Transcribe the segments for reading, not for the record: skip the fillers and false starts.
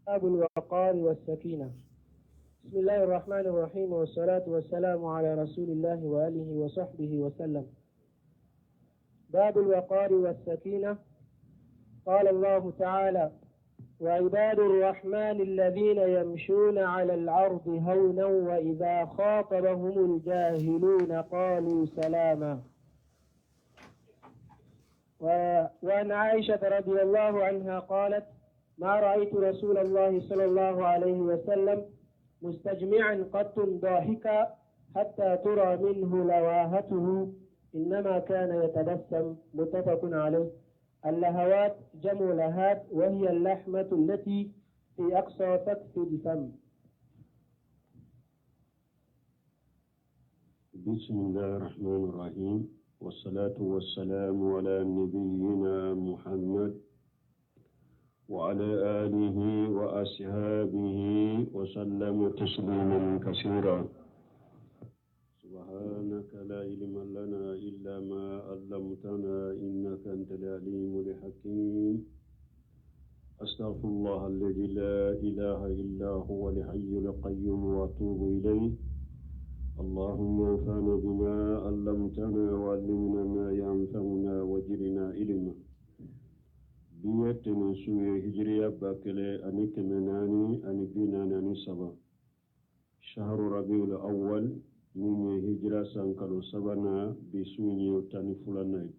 باب الوقار والسكينة. بسم الله الرحمن الرحيم، والصلاة والسلام على رسول الله وآله وصحبه وسلم. باب الوقار والسكينة. قال الله تعالى: وعباد الرحمن الذين يمشون على الأرض هونا وإذا خاطبهم الجاهلون قالوا سلاما. وعن عائشة رضي الله عنها قالت: ما رأيت رسول الله صلى الله عليه وسلم مستجمعا قط ضاحكا حتى ترى منه لواهته، إنما كان يتبسم. متفق عليه. اللهوات جمع لهات، وهي اللحمة التي في أقصى سقف الفم. بسم الله الرحمن الرحيم، والصلاة والسلام على نبينا محمد وعلى آله وأصحابه وسلم تسليما كثيرا. سبحانك لا علم لنا إلا ما علمتنا إنك أنت العليم الحكيم. أستغفر الله الذي لا إله إلا هو الحي القيوم وأتوب إليه. اللهم انفعنا بما علمتنا وعلمنا ما ينفعنا وزدنا علما. Bi ye tɛnɛn su ye, hijiriya 1443, shahru rabiul awwal, min ye hijira san kalo sabanan, bi su ye 12nan ye.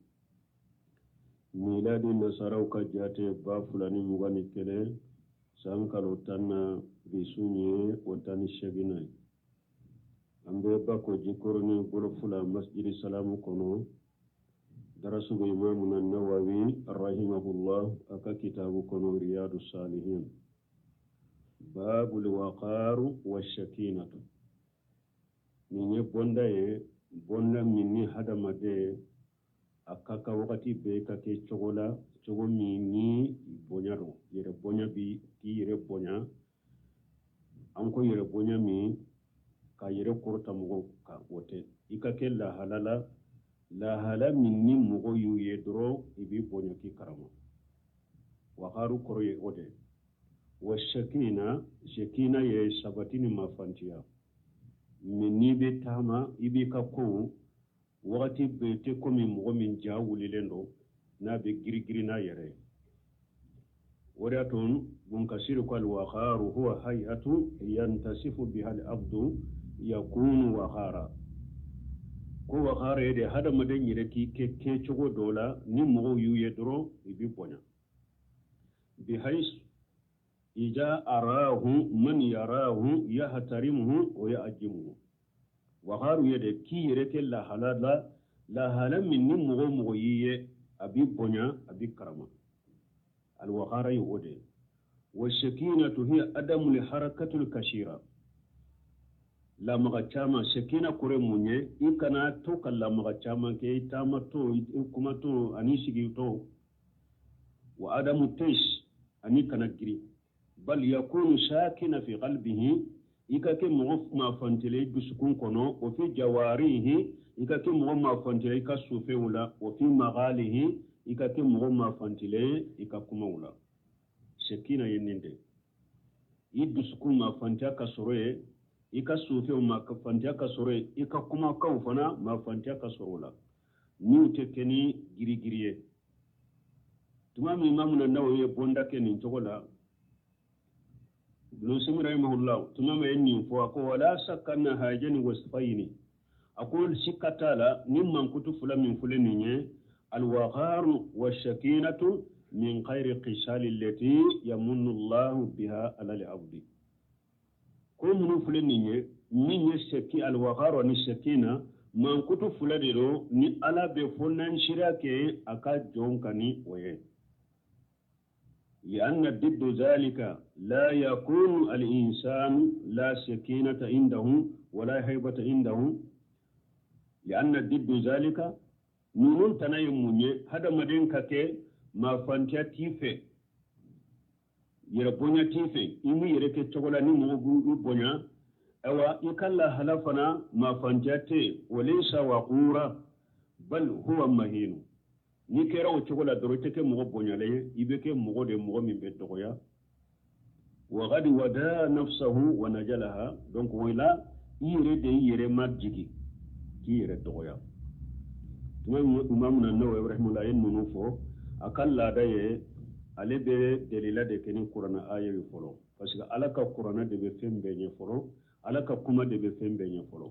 Miladi nasaraw ka jate 2021 san kalo 10na, bi su ye o 18nan ye. An bɛ Bako Jikɔrɔni Golofula Masjidi Salamu kɔnɔ, darasu bɛ Imamuna Nawawi rahimahullah a ka kitabu kɔnɔ, Riyadu Salihin, babul waqaru wa shakinatu. Nin ye bonda ye, bonda min ni hadamaden a ka kan wagati bɛɛ ka kɛ cogo la, cogo min ni bonya don, yɛrɛ bonya bi k'i yɛrɛ bonya. An ko yɛrɛ bonya min ka yɛrɛ kɔrɔta mɔgɔw kan, o tɛ. I ka kɛ lahala la, lahala min ni mɔgɔ y'u ye dɔrɔn, i b'i bonya k'i karama. Wakaru kɔrɔ ye o de. Wa shakina, shakina ye sabati ni mafantiya. Mɛ n'i bɛ taama, i b'i ka kow wagati bɛɛ tɛ komi mɔgɔ min ja wulilen don, n'a bɛ girigiri n'a yɛrɛ ye. O de y'a to Bun Kasiri ko: alwakaru huwa hayatu yantasifu biha al-abdu yakunu wakara. Ko wakara ye de hadamaden yɛrɛ k'i kɛ kɛcogo dɔ la, ni mɔgɔw y'u ye dɔrɔn, i b'i bonya. Bihais ija arahu man yarahu yahtarimuhu wa ya'jimuhu. Wakaru ye de k'i yɛrɛ kɛ lahala la, lahala min ni mɔgɔ mɔgɔ y'i ye, a b'i bonya, a b'i karama. Alwakara ye o de. Wa shakinatu hiya adamu li harakatul kashira, lamaga caman. Sakina kɔrɔ mun ye? I kana to ka lamaga caman kɛ i taamatɔ, i kumatɔ ani sigitɔ. Wa adamu tes, ani kana giri. Bal yakunu sakina fi qalbihi, i ka kɛ mɔgɔ mafantile i dusukun kɔnɔ. O fi jawarihi, i ka kɛ mɔgɔ mafantile i ka sofɛnw la. O fi maghalihi, i ka kɛ mɔgɔ mafantile i ka kumaw la. Sakina ye nin de: i dusukun mafantiya ka sɔrɔ ye, i ka sofɛnw mafantiya ka sɔrɔ ye, i ka kumakanw fana mafantiya ka sɔrɔ o la, n'u tɛ kɛ ni girigiri ye. Tuma min Imamuna Nawawi ye bonda kɛ nin cogo la, Ibn rahimahullah, tuma min ye nin fɔ, a ko: wala sakka anna hajani wasfayni. A ko sikka t'a la, ni mankutu fila min filɛ nin ye, alwaqaru washakinatu, min khayri qisali allati yamunnu Allahu biha ala al-abdi. Ko minnu filɛ nin ye, min ye seki alwaqaru ani sakina, mankutu fila de don ni Ala bɛ fo nansira kɛ a ka jɔn kan ni o ye. لأن ضد ذلك لا يكون الإنسان لا سكينة عنده ولا هيبة عنده. لأن ضد ذلك, ninnu tana ye mun ye? Hadamaden ka kɛ mafantiya t'i fɛ, yɛrɛ bonya t'i fɛ, i m'i yɛrɛ kɛ cogo la ni mɔgɔ b'i bonya. Ayiwa, i ka lahala fana mafantiya tɛ yen. Walaysa waqura bal huwa mahinu. N'i kɛra o cogo la dɔrɔn, i tɛ kɛ mɔgɔ bonyalen ye, i bɛ kɛ mɔgɔ de, mɔgɔ min bɛ dɔgɔya. Wa qad wada nafsahu wa najalaha. Donc o la i yɛrɛ de i yɛrɛ majigi, k'i yɛrɛ dɔgɔya. Tuma Imamu Nawawi rahimahullah ye ninnu fɔ, a ka laada ye ale bɛ delila de kɛ ni kuranɛ aya ye fɔlɔ, parce que Ala ka kuranɛ de bɛ fɛn bɛɛ ɲɛ fɔlɔ, Ala ka kuma de bɛ fɛn bɛɛ ɲɛ fɔlɔ.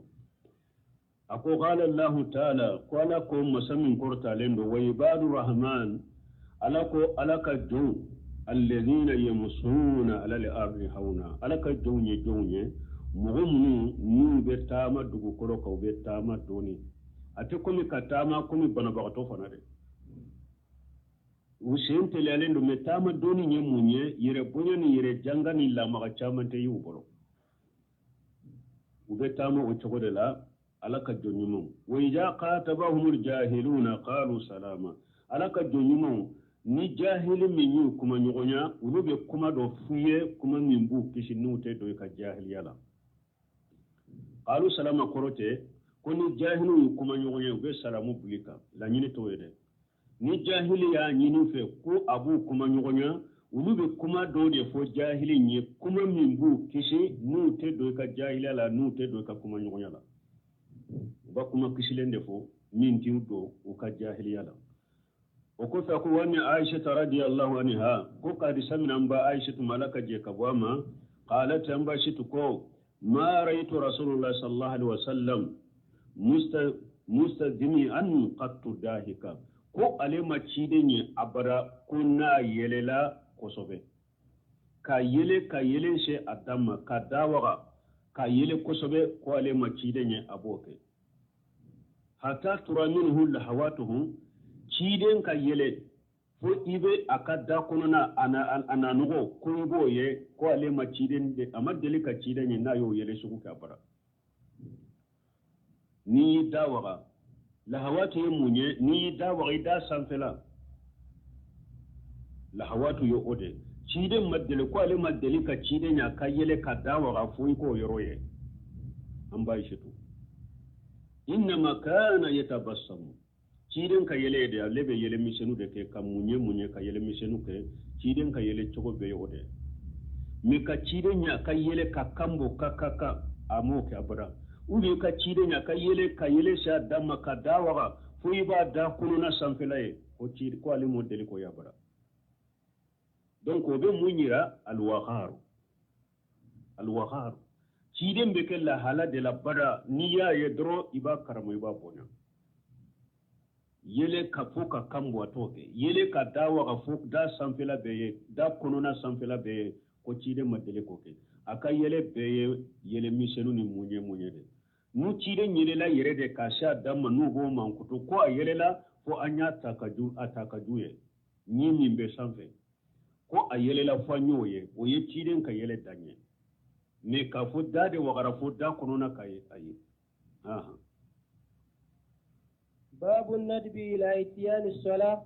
A ko qala Allahu ta'ala, ko Ala ko masa min kɔrɔtalen don, wa ibadu rahman, Ala ko Ala ka jɔnw, alladhina yamsuna ala al-ardi hauna, Ala ka jɔnw ye jɔnw ye mɔgɔ minnu n'u bɛ taama dugukolo kan, u bɛ taama dɔɔni, a tɛ komi ka taama komi banabagatɔ fana dɛ, u sen teliyalen don, mɛ taama dɔɔni ye mun ye? Yɛrɛ bonya ni yɛrɛ janga ni lamaga caman tɛ y'u bolo, u bɛ taama o cogo de la. Ala ka jɔn ɲumanw, wa idha qatabahumul jahiluna qalu salama, Ala ka jɔn ɲumanw ni jahili min y'u kuma ɲɔgɔnya, olu bɛ kuma dɔ f'u ye, kuma min b'u kisi n'u tɛ don i ka jahiliya la. Qalu salama kɔrɔ tɛ ko ni jahiliw y'u kuma ɲɔgɔnya u bɛ salamu bili kan, laɲini t'o ye dɛ. Ni jahili y'a ɲini fɛ ko a b'u kuma ɲɔgɔnya, olu bɛ kuma dɔw de fɔ jahili ye, kuma min b'u kisi n'u tɛ don i ka jahiliya la, n'u tɛ don i ka kuma ɲɔgɔnya la. U b'a kuma kisilen de fɔ min t'u don u ka jahiliya la. O kɔfɛ ko wa ni Aisha radiyallahu anha, ko ka hadisa min an ba Aisha tuma Ala ka jɛ ka bɔ a ma, qalat an ba Aisha ko ma ra'aytu Rasulullah sallallahu alaihi wasallam mustadmi'an qattu dahika, ko ale ma ciden ye abada ko n'a yɛlɛla kosɛbɛ, ka yɛlɛ ka yɛlɛ se a dan ma, ka da waga ka yɛlɛ kosɛbɛ, ko ale ma ciden ye a b'o kɛ. Hatta tura minhu lahawatuhu, ciden ka yɛlɛ fo i bɛ a ka da kɔnɔna a na nɔgɔ ko i b'o ye, ko ale ma ciden de, a ma deli ka ciden ye n'a y'o yɛlɛ sugu kɛ a bara. N'i y'i da waga, lahawatu ye mun ye? N'i y'i da waga i da sanfɛla, lahawatu ye o de. Ciden ma deli, ko ale ma deli ka ciden ye a ka yɛlɛ ka da waga fo i k'o yɔrɔ ye. An b'a ye to. Innama kana yatabassamu, ciden ka yɛlɛ de, ale bɛ yɛlɛ misɛnninw de kɛ, ka mun ye ka yɛlɛ misɛnninw kɛ. Ciden ka yɛlɛ cogo bɛɛ ye o de. Mɛ ka ciden ye a ka yɛlɛ ka kan bɔ ka ka ka, a m'o kɛ abada. Ou bien ka ciden ye a ka yɛlɛ ka yɛlɛ se a dan ma, ka da waga fo i b'a da kɔnɔna sanfɛla ye, ko ci ko ale m'o deli k'o ye abada. Donc o bɛ mun yira? Alwaqaru, alwaqaru, ciden bɛ kɛ lahala de la bada, n'i y'a ye dɔrɔn i b'a karama, i b'a bonya. Yɛlɛ ka fo ka kan bɔ, a t'o kɛ. Yɛlɛ ka da waga fo da sanfɛla bɛɛ ye, da kɔnɔna sanfɛla bɛɛ ye, ko ciden ma deli k'o kɛ. A ka yɛlɛ bɛɛ ye yɛlɛ misɛnninw ni mun ye mun ye de. N'u ciden yɛlɛla yɛrɛ de ka se a dan ma, n'u b'o mankutu ko a yɛlɛla fo an y'a ta ka ju, a ta ka ju ye ɲi min bɛ sanfɛ, ko a yɛlɛla fo an y'o ye, o ye ciden ka yɛlɛ dan ye. Mɛ k'a fɔ da de wagara fo da kɔnɔna ka ye, ayi. باب الندب إلى إتيان الصلاة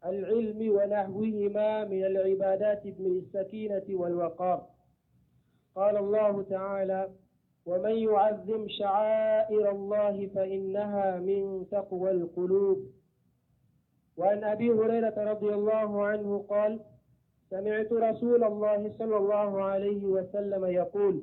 العلم ونحوهما من العبادات بالسكينة والوقار. قال الله تعالى: ومن يعظم شعائر الله فإنها من تقوى القلوب. وعن أبي هريرة رضي الله عنه قال: سمعت رسول الله صلى الله عليه وسلم يقول: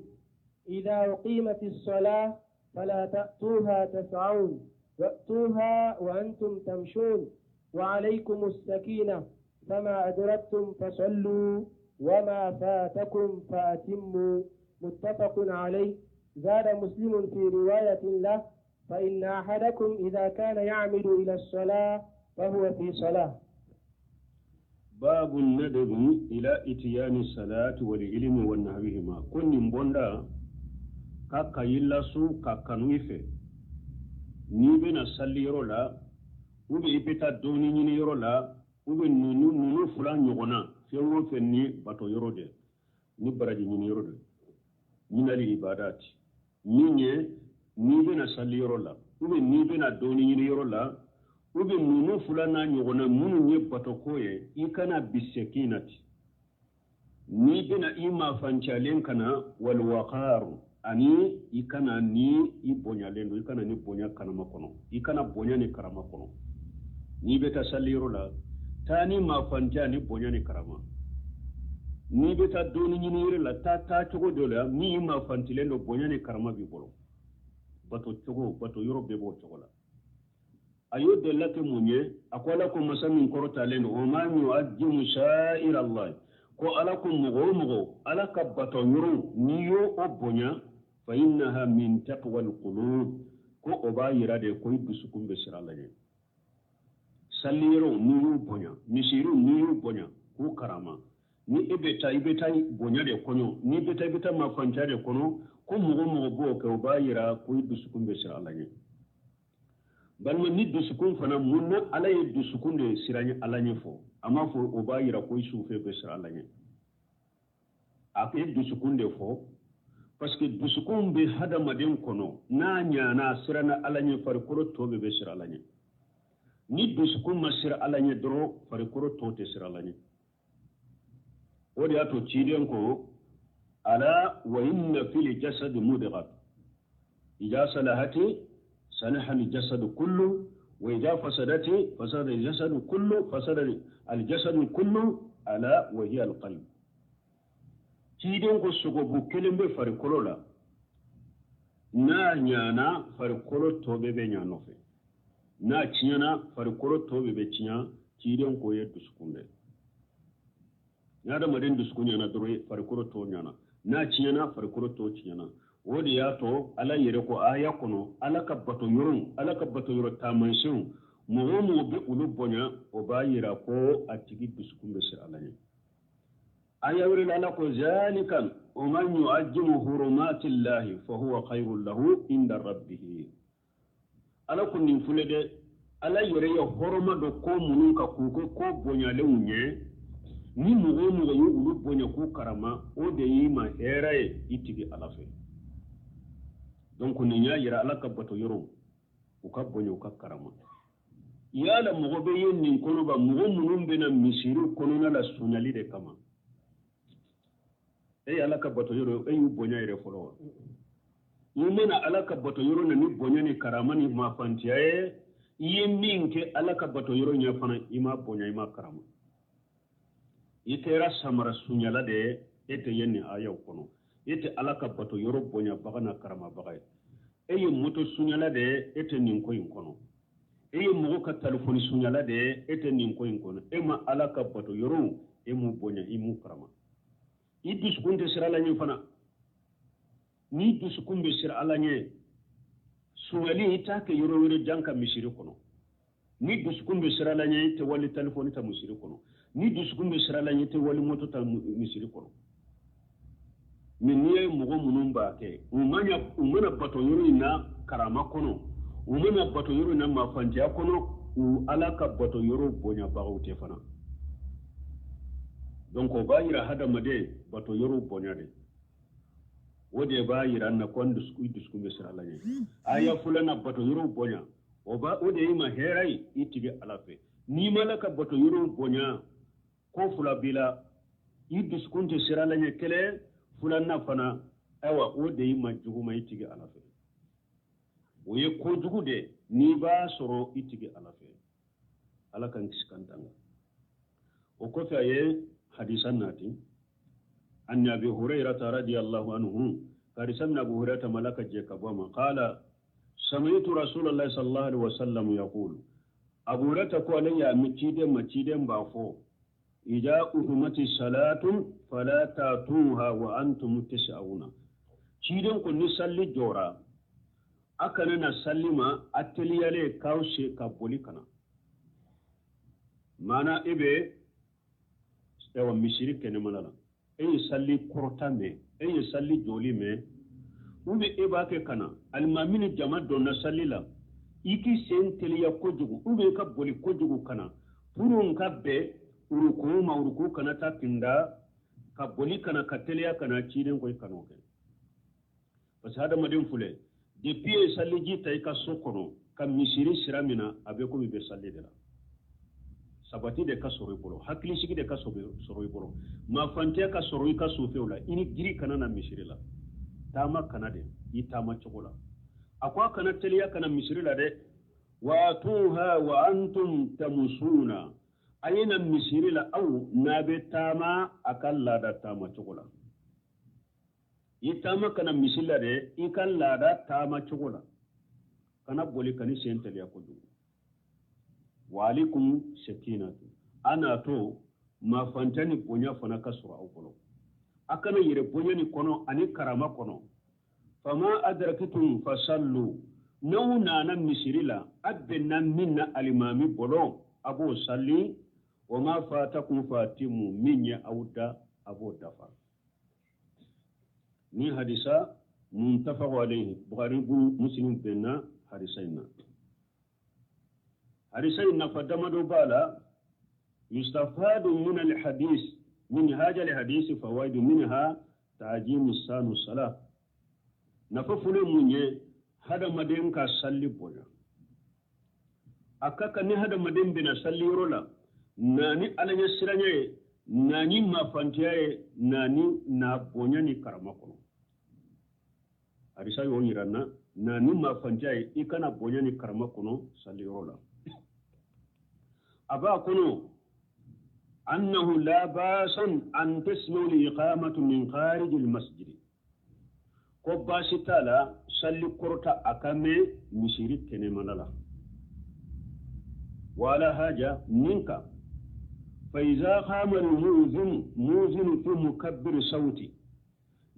إذا أقيمت الصلاة فلا تأتوها تسعون، وأتوها وأنتم تمشون، وعليكم السكينة، فما أدركتم فصلوا، وما فاتكم فأتموا. متفق عليه. زاد مسلم في رواية له: فإن أحدكم إذا كان يعمد إلى الصلاة فهو في صلاة. باب الندب إلى إتيان الصلاة والعلم ونحوهما. كن بوندا ka kayila su ka kanu i fɛ n'i bɛna sali yɔrɔ la, ou bien i bɛ taa dɔɔni ɲini yɔrɔ la, ou bien ninnu fila ɲɔgɔnna, fɛn o fɛn ni bato yɔrɔ de, ni baraji ɲini yɔrɔ de, minali ibadat min ye, n'i bɛna sali yɔrɔ la, ou bien n'i bɛna dɔɔni ɲini yɔrɔ la, ou bien ninnu fila n'a ɲɔgɔnna minnu ye batoko ye, i kana bisekinati n'i bɛna i mafancalen ka na, walwaqaru, ani i kana ni i bonyalen don, i kana ni bonya karama kɔnɔ, i kana bonya ni karama kɔnɔ. N'i bɛ taa sali yɔrɔ la, taa ni mafanca ni bonya ni karama. N'i bɛ taa dɔɔni ɲini yɛrɛ la, taa taa cogo dɔ la min y'i mafantilen don, bonya ni karama b'i bolo. Bato cogo, bato yɔrɔ bɛɛ b'o cogo la. A y'o delila kɛ mun ye? A ko Ala ko masa min kɔrɔtalen don, wa man yu'azzimu sha'ira Allah, ko Ala ko mɔgɔ o mɔgɔ Ala ka bato yɔrɔ n'i y'o o bonya, fa innaha min taqwa alqulub, ko o b'a yira de ko i dusukun bɛ siran Ala ɲɛ. Salli yɔrɔw n'i y'u bonya, misiriw n'i y'u bonya k'u karama, ni e bɛ taa, i bɛ taa bonya de kɔnɔ, n'i bɛ taa, i bɛ taa mafanciya de kɔnɔ, ko mɔgɔ o mɔgɔ b'o kɛ, o b'a yira ko i dusukun bɛ siran Ala ɲɛ. Balima, ni dusukun fana, mun na Ala ye dusukun de siran Ala ɲɛ fɔ? A m'a fɔ o b'a yira ko i sufɛ bɛ siran Ala ɲɛ. A ye dusukun de fɔ parce que dusukun bɛ hadamaden kɔnɔ, n'a ɲana, a siranna Ala ɲɛ, farikolo tɔ bɛɛ bɛ siran Ala ɲɛ. Ni dusukun ma siran Ala ɲɛ dɔrɔn, farikolo tɔ tɛ siran Ala ɲɛ. O de y'a to ciden ko ala wa inna fil jasadi mudghat idha salahati salaha al jasadu kullu wa idha fasadati fasada al jasadu kullu fasada al jasadu kullu ala wa hiya al qalb. Ciden ko sogobu kelen bɛ farikolo la, n'a ɲana farikolo tɔ bɛɛ bɛ ɲa nɔfɛ, n'a tiɲɛna farikolo tɔ bɛɛ bɛ tiɲɛ. Ciden ko ye dusukun de. Ni adamaden dusukun ɲana dɔrɔn, farikolo tɔ ɲana, n'a tiɲɛna farikolo tɔ tiɲɛna. O de y'a to Ala yɛrɛ ko aya kɔnɔ, Ala ka bato yɔrɔ, Ala ka bato yɔrɔ taamasiyɛnw, mɔgɔ o mɔgɔ bɛ olu bonya, o b'a yira ko a tigi dusukun bɛ siran Ala ɲɛ. Aya wɛrɛ la, Ala ko zalika wa man yu'azzimu hurumatillahi fa huwa khayrun lahu inda rabbihi. Ala ko nin filɛ dɛ, Ala yɛrɛ ye hɔrɔma dɔ ko minnu kan k'u kɛ ko bonyalenw ye, ni mɔgɔ o mɔgɔ ye olu bonya k'u karama, o de y'i ma hɛrɛ ye i tigi Ala fɛ. Donc nin y'a yira Ala ka bato yɔrɔw u ka bonya, u ka karama. Yala mɔgɔ bɛ ye nin kɔnɔ ba, mɔgɔ minnu bɛna misiriw kɔnɔna la sunyali de kama, e ye Ala ka bato yɔrɔ, e y'u bonya yɛrɛ fɔlɔ wa? I mana Ala ka bato yɔrɔ na ni bonya ni karama ni mafantiya ye, i ye min kɛ Ala ka bato yɔrɔ ɲɛ fana, i ma bonya, i ma karama, i kɛra samara sunyala de ye. E tɛ ye nin ayaw kɔnɔ, e tɛ Ala ka bato yɔrɔ bonyabaga n'a karamabaga ye. E ye moto sunyala de ye, e tɛ nin ko in kɔnɔ. E ye mɔgɔ ka telefɔni sunyala de ye, e tɛ nin ko in kɔnɔ. E ma Ala ka bato yɔrɔw, e m'u bonya, i m'u karama. I dusukun tɛ siran Ala ɲɛ fana. Ni dusukun bɛ siran Ala ɲɛ, sunyali i t'a kɛ yɔrɔ wɛrɛ jan ka misiri kɔnɔ. Ni dusukun bɛ siran Ala ɲɛ, i tɛ wali telefɔni ta misiri kɔnɔ. Ni dusukun bɛ siran Ala ɲɛ, i tɛ wali moto ta misiri kɔnɔ. Mais n'i ye mɔgɔ minnu b'a kɛ, u mana bato yɔrɔ in na karama kɔnɔ, u mana bato yɔrɔ in na mafantiya kɔnɔ, u Ala ka bato yɔrɔ bonyabagaw tɛ fana. Donc o b'a yira hadamaden bato yɔrɔ bonya de. O de b'a yira na ko i dusukun bɛ siran Ala ɲɛ. Aya filanan, bato yɔrɔ bonya, o ba o de y'i ma hɛrɛ ye i tigi Ala fɛ. N'i ma Ala ka bato yɔrɔ bonya, ko fila b'i la, i dusukun tɛ siran Ala ɲɛ kelen, filanan fana, ayiwa, o de y'i ma jugu ma i tigi Ala fɛ. O ye kojugu de n'i b'a sɔrɔ i tigi Ala fɛ. Ala k'an kisi k'an tanga. O kɔfɛ a ye hadisa nati an Abi Hurairata radiyallahu anhu, hadisa min Abu Hurairata malaka jɛ ka bɔ a ma, qala sami'tu Rasulullahi sallallahu alaihi wasallam yaqulu. Abu Hurairata ko ale y'a mɛn ciden ma, ciden b'a fɔ idha uhimati salatu fala tatuha wa antum tas'auna. Ciden ko ni salli jɔra, a kana na salli ma a teliyalen k'aw se ka boli ka na. Maana e bɛ ayiwa misiri kɛnɛmana la, e ye salli kɔrɔta mɛn, e ye salli jɔli mɛn, ou bien e b'a kɛ ka na alimami ni jama donna salli la, i k'i sen teliya kojugu, ou bien i ka boli kojugu ka na pour n ka bɛn uruku ma, uruku kana taa kinda, ka boli ka na, ka teliya ka na. Ciden ko i kan'o kɛ, parce que hadamaden filɛ, depuis ye salliji ta i ka so kɔnɔ ka misiri sira min na, a bɛ komi i bɛ salli de la. Sabati de ka sɔrɔ i bolo, hakilisigi de ka sɔrɔ i bolo, mafantiya ka sɔrɔ i ka sofɛw la. I ni giri kana na misiri la, taama kana de i taama cogo la. A ko a kana teliya kana misiri la dɛ. Watuha wa antum tamusuna. A ye na misiri la aw n'a bɛ taama a ka laada taama cogo la. I taama ka na misiri la dɛ, i ka laada taama cogo la. Kana boli ka ni sen teliya kojugu. Wa alaikum sakinatu. Ana to mafanta ni bonya fana ka sɔrɔ aw bolo. A kana yɛrɛ bonya ni kɔnɔ ani karama kɔnɔ. Fama adrakitum fasallu. N'aw nana misiri la, a bɛnna min na alimami bolo, a b'o salli. Wa ma fatakum fatimu, min ye aw da, a b'o dafa. Ni hadisa muntafaqu alayhi, Bukhari Muslim bɛnna hadisa in na. Hadisa in nafa damadɔ b'a la. Yustafadu min al-hadis, min haja al-hadis fawaidu minha ta'jimu sanu salah. Nafa fɔlɔ mun ye, hadamaden ka salli bonya. A ka kan ni hadamaden bɛna salli yɔrɔ la, na ni Ala ɲɛ siranya ye, na ni mafantiya ye, na ni na bonya ni karama kɔnɔ. Hadisa y'o yira n na, na ni mafantiya ye, i kana bonya ni karama kɔnɔ salli yɔrɔ la. A b'a kɔnɔ, annahu la basan an tasma'u al-iqamatu min kharij al-masjid. Ko baasi t'a la salli kɔrɔta a ka mɛn misiri kɛnɛmana la. Wala haja minka fa iza qama al-mu'zin mu'zin fi mukabbir sawti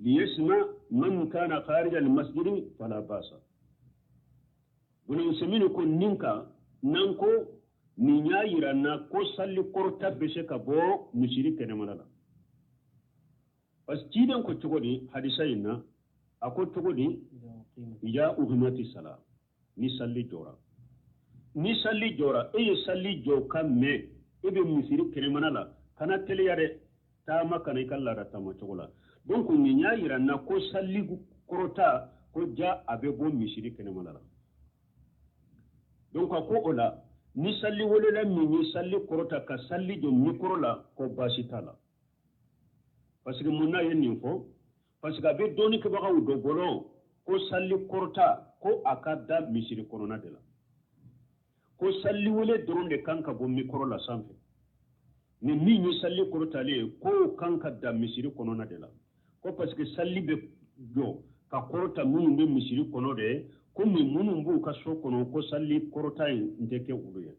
liyasma man kana kharij al-masjid fala basa. Bunu semini ko ninka nan ko nin y'a yira n na ko salli kɔrɔta bɛ se ka bɔ misiri kɛnɛmana la. Parce que ciden ko cogo di hadisa in na, a ko cogo di, ya uhimati sala, ni salli jɔra. Ni salli jɔra, e ye salli jɔ ka mɛn, e bɛ misiri kɛnɛmana la, kana teliya dɛ, taama kana i ka laada taama cogo la. Donc nin y'a yira n na ko salli kɔrɔta ko ja a bɛ bɔ misiri kɛnɛmana la. Donc a ko o la, ni salli welela min ye salli kɔrɔta ka salli jɔ mikoro la, ko baasi t'a la. Parce que mun n'a ye nin fɔ, parce que a bɛ dɔɔni kɛbagaw dɔ bolo ko salli kɔrɔta ko a ka da misiri kɔnɔna de la. Ko salli wele dɔrɔn de kan ka bɔ mikoro la sanfɛ. Ni min ye salli kɔrɔtalen ye, k'o kan ka da misiri kɔnɔna de la. Ko parce que salli bɛ jɔ ka kɔrɔta minnu bɛ misiri kɔnɔ de, komi minnu b'u ka so kɔnɔ ko salli kɔrɔta in tɛ kɛ olu ye.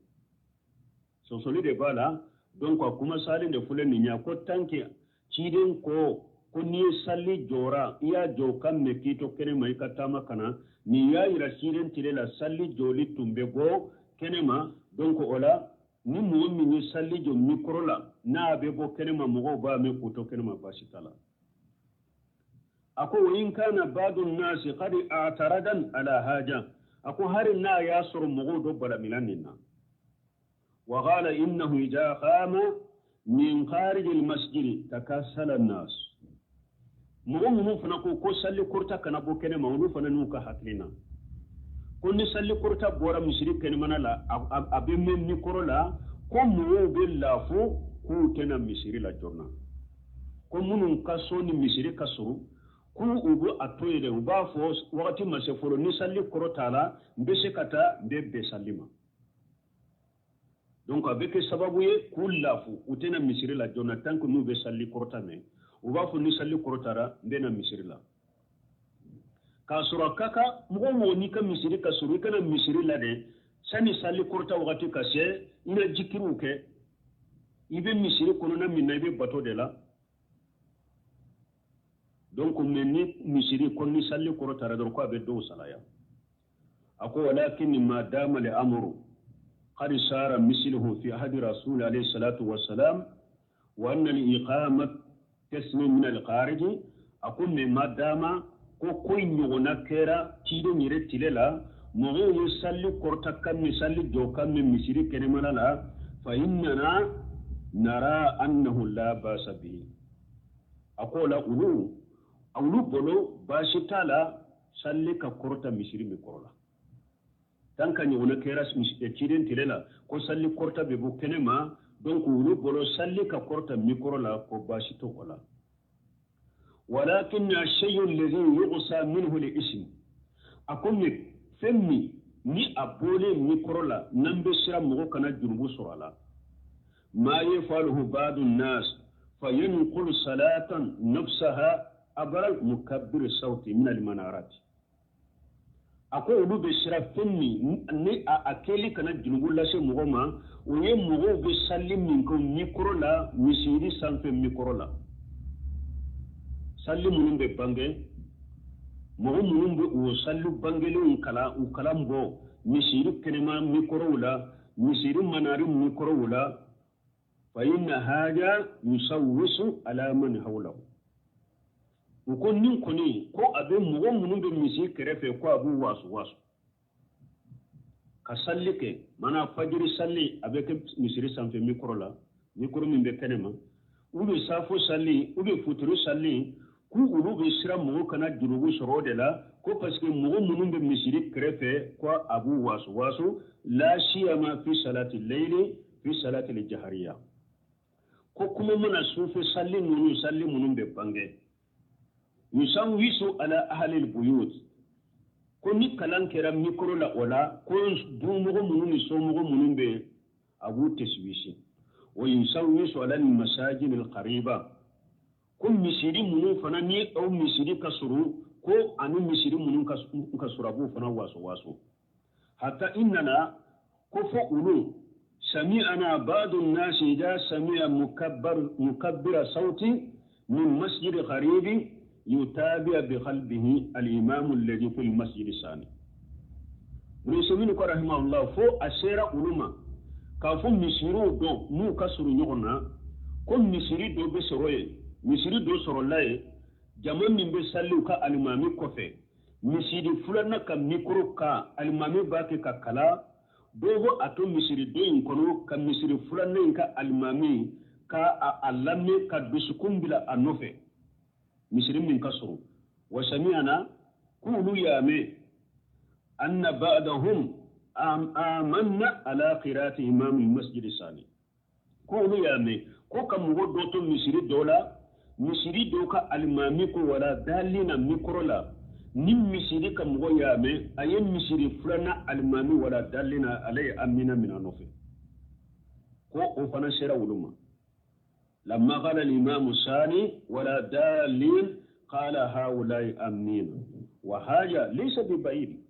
Sɔsɔli de b'a la. Donc a kuma salen de filɛ nin ye, ko tant que ciden ko ko n'i ye salli jɔra, i y'a jɔ ka mɛn k'i to kɛnɛ ma i ka taama ka na, nin y'a yira ciden tile la salli jɔli tun bɛ bɔ kɛnɛ ma. Donc o la ni mɔgɔ min ye salli jɔ mikoro la, n'a bɛ bɔ kɛnɛ ma, mɔgɔw b'a mɛn k'u to kɛnɛ ma, baasi t'a la. A ko wa in kana ba'du nasi qad a'taradan ala haja, a ko hari n'a y'a sɔrɔ mɔgɔw dɔ balamina nin na. Wa qala innahu idha qama min kharij al-masjid takasala an-nas. Mɔgɔ minnu fana ko ko salli kɔrɔta kana bɔ kɛnɛ ma, olu fana n'u ka hakilina ko ni salli kɔrɔta bɔra misiri kɛnɛmana la, a bɛ mɛn mikoro la, ko mɔgɔw bɛ lafu k'u tɛna misiri la joona, ko minnu ka so ni misiri ka surun k'u u bɛ a to yen dɛ, u b'a fɔ wagati ma se fɔlɔ, ni salli kɔrɔta la n bɛ se ka taa n bɛ bɛn salli ma. Donc a bɛ kɛ sababu ye k'u lafu, u tɛna misiri la joona tant que n'u bɛ salli kɔrɔta mɛn, u b'a fɔ ni salli kɔrɔtara n bɛ na misiri la. K'a sɔrɔ a ka kan mɔgɔ o mɔgɔ n'i ka misiri ka surun, i kana misiri la dɛ, sani salli kɔrɔta wagati ka se, i na jikiriw kɛ, i bɛ misiri kɔnɔna min na, i bɛ bato de la. Donc mais ni misiri ko ni salli kɔrɔtara dɔrɔn ko a bɛ dɔw salaya. A ko walakin ma dama li amru qad sara misluhu fi ahdi rasul alayhi salatu wassalam wa anna al iqamat tasmi min al kharij. A ko mais ma dama ko ko ɲɔgɔnna kɛra ciden yɛrɛ tile la, mɔgɔw ye salli kɔrɔta kan min, salli jɔ kan min misiri kɛnɛmana la, fa innana nara annahu la basa bihi. A ko la olu bolo baasi t'a la salli ka kɔrɔta misiri min kɔrɔ la. Tant que ɲɔgɔnna kɛra ciden tile la ko salli kɔrɔta bɛ bɔ kɛnɛ ma, donc olu bolo salli ka kɔrɔta min kɔrɔ la, ko baasi t'o la. Walakin ash-shay'u alladhi yughsa minhu al-ism, a ko fɛn min ni a bɔlen mikoro la, n'an bɛ siran mɔgɔ kana jurumu sɔrɔ a la. ما يفعله بعض الناس فينقل صلاة نفسها عبر مكبر الصوت من المنارات. A ko olu bɛ siran fɛn min ni a kɛli kana junubu lase mɔgɔ ma, o ye mɔgɔw bɛ sali min kɛ mikoro la, misiri sanfɛ mikoro la, sali minnu bɛ bange, mɔgɔ minnu bɛ o sali bangelenw kalan, u kalan bɔ misiri kɛnɛma mikorow la, misiri manari mikorow la. Fa inna hada yusawwisu ala man hawlahu. U ko nin kɔni ko a bɛ mɔgɔ minnu bɛ misi kɛrɛfɛ, ko a b'u wasu wasu ka salli kɛ. Mana fajiri salli a bɛ kɛ misiri sanfɛ mikoro la, mikoro min bɛ kɛnɛ ma, u bɛ safo salli, u bɛ futuru salli, k'u olu bɛ siran mɔgɔ kana jurubu sɔrɔ o de la, ko parce que mɔgɔ minnu bɛ misiri kɛrɛfɛ, ko a b'u wasu wasu. La siyama fi salati layli, fi salati jahariya. Ko kuma mana sufɛ salli ninnu, salli minnu bɛ bange, yusanwisu ala ahli buyut, ko ni kalan kɛra mikoro la, o la ko dumɔgɔ minnu ni somɔgɔ minnu bɛ, a b'u tɛsiwisi. Wa yusanwisu ala masajid alqariba, ko misiri minnu fana ni aw misiri ka surun, ko ani misiri minnu ka surun, a b'u fana waso waso. Hatta innana, ko fo olu, sami'ana ba'du an-nasi idha sami'a mukabbar mukabbira sauti min masjid qaribi يتابع بقلبه الإمام الذي في المسجد الثاني. Ibn ko rahimahullah, fo a sera olu ma k'a fɔ misiriw dɔ n'u ka surun ɲɔgɔn na, ko misiri dɔ bɛ sɔrɔ yen, misiri dɔ sɔrɔla yen, jama min bɛ sali u ka alimami kɔfɛ, misiri filanan ka mikoro kan, alimami b'a kɛ ka kala, dɔw bɛ a to misiri dɔ in kɔnɔ ka misiri filanan in ka alimami ka a lamɛn ka dusukun bila a nɔfɛ, misiri min ka surun. Wa sami'ana, k'olu y'a mɛn, anna ba'dahum amanna ala qira'ati imam al-masjid sani, k'olu y'a mɛn ko ka mɔgɔ dɔ to misiri dɔ la, misiri dɔ ka alimami ko wala dali na mikoro la, ni misiri ka mɔgɔ y'a mɛn a ye misiri filanan alimami wala dali na, ale ye amina minɛ nɔfɛ, ko o fana sera olu ma. لما قال الإمام الثاني ولا دالين، قال هؤلاء أمين، وهذا ليس ببعيد.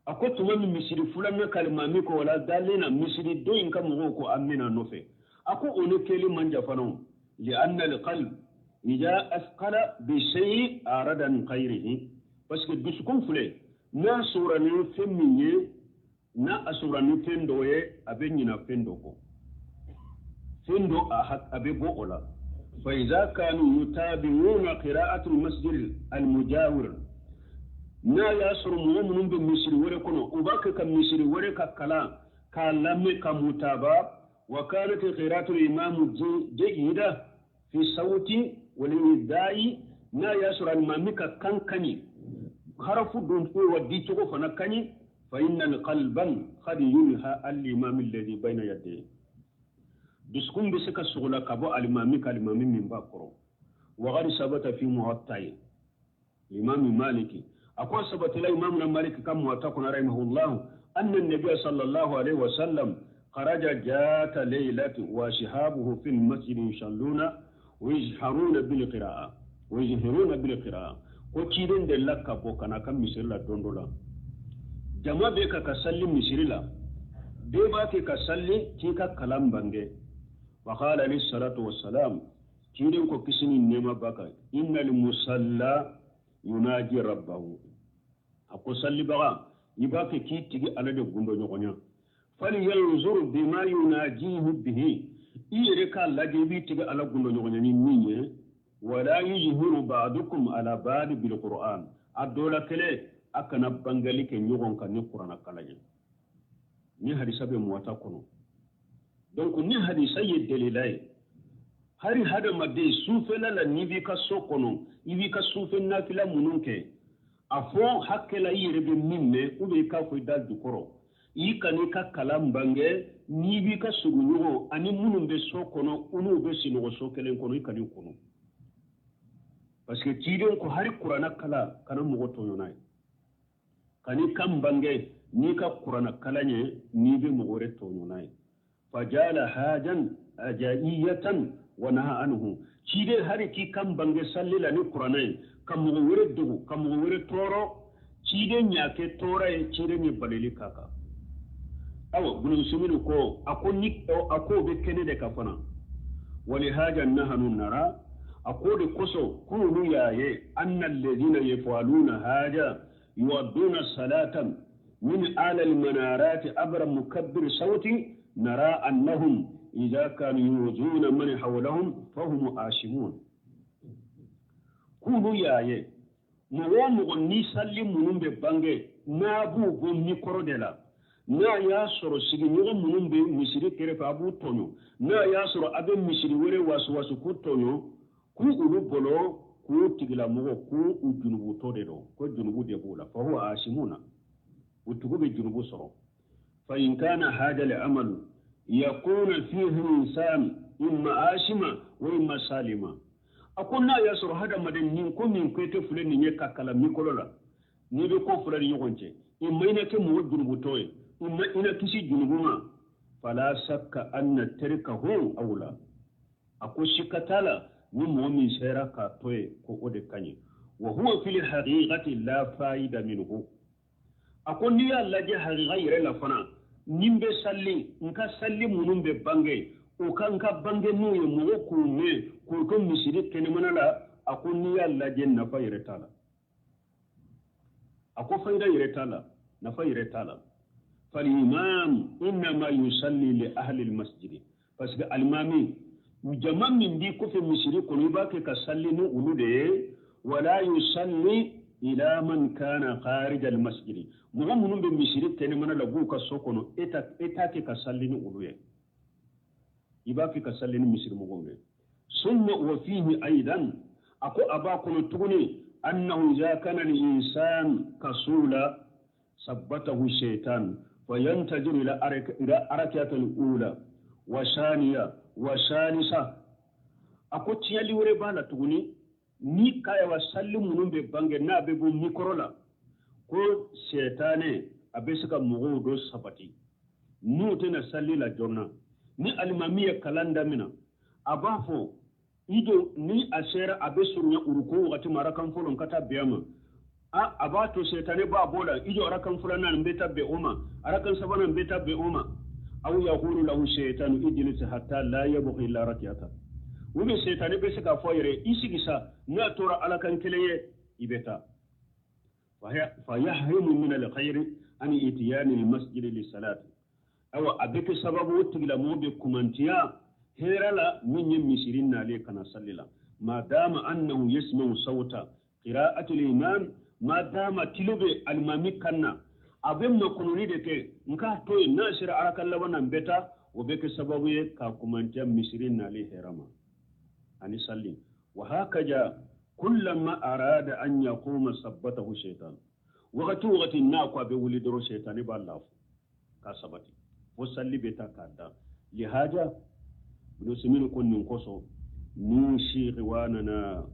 A ko tuma min misiri filanan ka alimami ko wala dalina, misiri dɔ in ka mɔgɔw ko amina nɔfɛ, a ko o ni kɛli man jan fana. لأن القلب إذا أثقل بشيء أعرض عن غيره, parce que dusukun filɛ, n'a sɔrɔ ni fɛn min ye, n'a a sɔrɔ ni fɛn dɔ ye, a bɛ ɲina fɛn dɔ kɔ, fɛn dɔ a bɛ bɔ o la. فإذا كانوا يتابعون قراءة المسجد المجاور, n'a y'a sɔrɔ mɔgɔ minnu bɛ misiri wɛrɛ kɔnɔ, u b'a kɛ ka misiri wɛrɛ ka kalan k'a lamɛn ka mutaba, وكانت قراءة الإمام جيدة في الصوت والإداء, n'a y'a sɔrɔ alimami ka kan kaɲi, harafu don wa dicogo fana kaɲi, فإن القلب قد يلهى الإمام الذي بين يديه, dusukun bɛ se ka sogola ka bɔ alimami ka alimami min b'a kɔrɔ. وقد ثبت في موطأ الإمام مالك, a ko sabatila imam مالك ka muwatta kɔnɔ رحمه الله، أن النبي صلى الله عليه وسلم خرج ذات ليلة وأصحابه في المسجد يصلون ويجهرون بالقراءة ويجهرون بالقراءة. Ko ciden de la ka bɔ ka na ka misiri la don dɔ la, jama bɛ ka salli misiri la, bɛɛ b'a kɛ ka salli k'i ka kalan bange. وقال عليه الصلاة والسلام, ciden ko kisi ni nɛɛma b'a kan, إن المصلى يناجي ربه, a ko sallibaga i b'a kɛ k'i tigi Ala de gundo ɲɔgɔnya. فلينظر بما يناجيه به, i yɛrɛ k'a lajɛ i b'i tigi Ala gundo ɲɔgɔnya ni min ye. ولا يجهر بعضكم على بعض بالقرآن, a dɔ la kelen a kana bangali kɛ ɲɔgɔn kan ni kurana kalan ye. Ni hadisa bɛ muwata kɔnɔ. Donc ni hadisa ye delila ye, hari hadamaden sufɛla la, n'i b'i ka so kɔnɔ, i b'i ka sufɛ nafila minnu kɛ, a fɔ hakɛ la i yɛrɛ bɛ min mɛn, ou bien i k'a fɔ i da jukɔrɔ, i kan'i ka kalan bange n'i b'i ka suguɲɔgɔn ani minnu bɛ so kɔnɔ, u n'u bɛ sinɔgɔ so kelen kɔnɔ, i kan'i kɔnɔ, parce que ciden ko hari kurana kala kana mɔgɔ tɔɲɔ n'a ye, kan'i kan bange n'i ka kurana kalan ye n'i bɛ mɔgɔ wɛrɛ tɔɲɔ n'a ye. Fajala hajan ajaiyatan wa naha anhu. Ciden hari k'i kan bange salli la ni kuranɛ ye ka mɔgɔ wɛrɛ dogo ka mɔgɔ wɛrɛ tɔɔrɔ, ciden ɲa kɛ tɔɔrɔ ye, ciden ye balili k'a kan. Awa Ibn ko a ko ni a ko bɛ kɛnɛ de kan fana. Walihaja nahanu nara, a ko de kosɔn k'olu y'a ye anna alladhina yafaluna haja yuwadduna salatan min ala almanarati abra mukabbir sauti nara annahum idha kanu yuzuna man hawlahum fahum ashimun. K'olu y'a ye mɔgɔ o mɔgɔ ni salli minnu bɛ bange n'a b'u bɔ mikɔrɔ de la, n'a y'a sɔrɔ sigiɲɔgɔn minnu bɛ misiri kɛrɛfɛ a b'u tɔɲɔ, n'a y'a sɔrɔ a bɛ misiri wɛrɛ wasuwasu k'u tɔɲɔ, k'u olu bolo k'u tigilamɔgɔ k'u u junubutɔ de don, ko junubu de b'u la. Fahuwa asimuna, o tigiw bɛ junubu sɔrɔ. Fa in kana hada al-amalu yakuna fihi insan imma asima wa imma salima. A ko n'a y'a sɔrɔ hadamaden nin ko min ko tɛ filɛ nin ye ka kalan mikɔlɔ la, n'i bɛ ko fila ni ɲɔgɔn cɛ, i ma i na kɛ mɔgɔ junubutɔ ye, i ma i na kisi junubu ma, fala sakka anna tarikahu awla. A ko sika t'a la ni mɔgɔ min sera k'a to yen ko o de ka ɲi. Wa huwa fil haqiqati la faida minhu. A ko n'i y'a lajɛ haqiqa yɛrɛ la fana, ni n bɛ salli, n ka salli minnu bɛ bange, o ka n ka bange n'u ye mɔgɔ k'u mɛn k'u to misiri kɛnɛmana la, a ko n'i y'a lajɛ nafa yɛrɛ t'a la. A ko fayida yɛrɛ t'a la, nafa yɛrɛ t'a la. Falimam innama yusalli li ahli almasjid, parce que alimami jama min b'i kɔfɛ misiri kɔnɔ i b'a kɛ ka salli ni olu de ye. Wala yusalli ila man kana kharij almasjid, mɔgɔ minnu bɛ misiri kɛnɛmana la b'u ka so kɔnɔ, e t'a kɛ ka salli ni olu ye, i b'a kɛ ka salli ni misiri mɔgɔw ye. Summa wa fihi aidan, a ko a b'a kɔnɔ tuguni annahu idha kana al-insan kasula sabbatahu shaytan fayantajiru ila arakati al-ula wa thaniya wa salisa. A ko tiɲɛli wɛrɛ b'a la tuguni, ni kayawa salli minnu bɛ bange n'a bɛ bɔ mikɔrɔ la, ko sɛtanɛ a bɛ se ka mɔgɔw dɔ sabati n'u tɛna salli la joona. Ni alimami ye kalan daminɛ, a b'a fɔ i do ni a sera a bɛ surunya uruku wagati ma arakan fɔlɔ ka taa bɛn a ma, a b'a to sɛtanɛ b'a bɔ la, i jɔ arakan filanan n bɛ taa bɛn o ma, arakan sabanan n bɛ taa bɛn o ma. Aw yaqulu lahu shaytanu ijlis hatta la yabqa illa rak'atan. U bɛ sɛtanɛ bɛ se k'a fɔ a yɛrɛ i sigi sa, n'a tora ala kan kelen ye i bɛ taa. Fa yahrimu min al-khayri an itiyani al-masjid li salati. Awa a bɛ kɛ sababu o tigilamɔgɔ bɛ kumantiya hɛrɛ la min ye misiri nalen ka na salli la. Ma dama annahu yasma'u sawta qira'ati al-imam, ma dama tilo bɛ alimami kan na, a bɛ makɔnɔni de kɛ n k'a to yen, n'a sera arakan laban na n bɛ taa, o bɛ kɛ sababu ye ka kumantiya misiri nalen hɛrɛ ma ani salli. Wa hakaja kullama arada an yaquma sabbatahu shaytan. Wagati o wagati n'a ko a bɛ wuli dɔrɔn sɛtanɛ b'a lafu k'a sabati fo salli bɛ taa k'a da. Lihaja Ibn ko nin kosɔn nusi ikhwanana,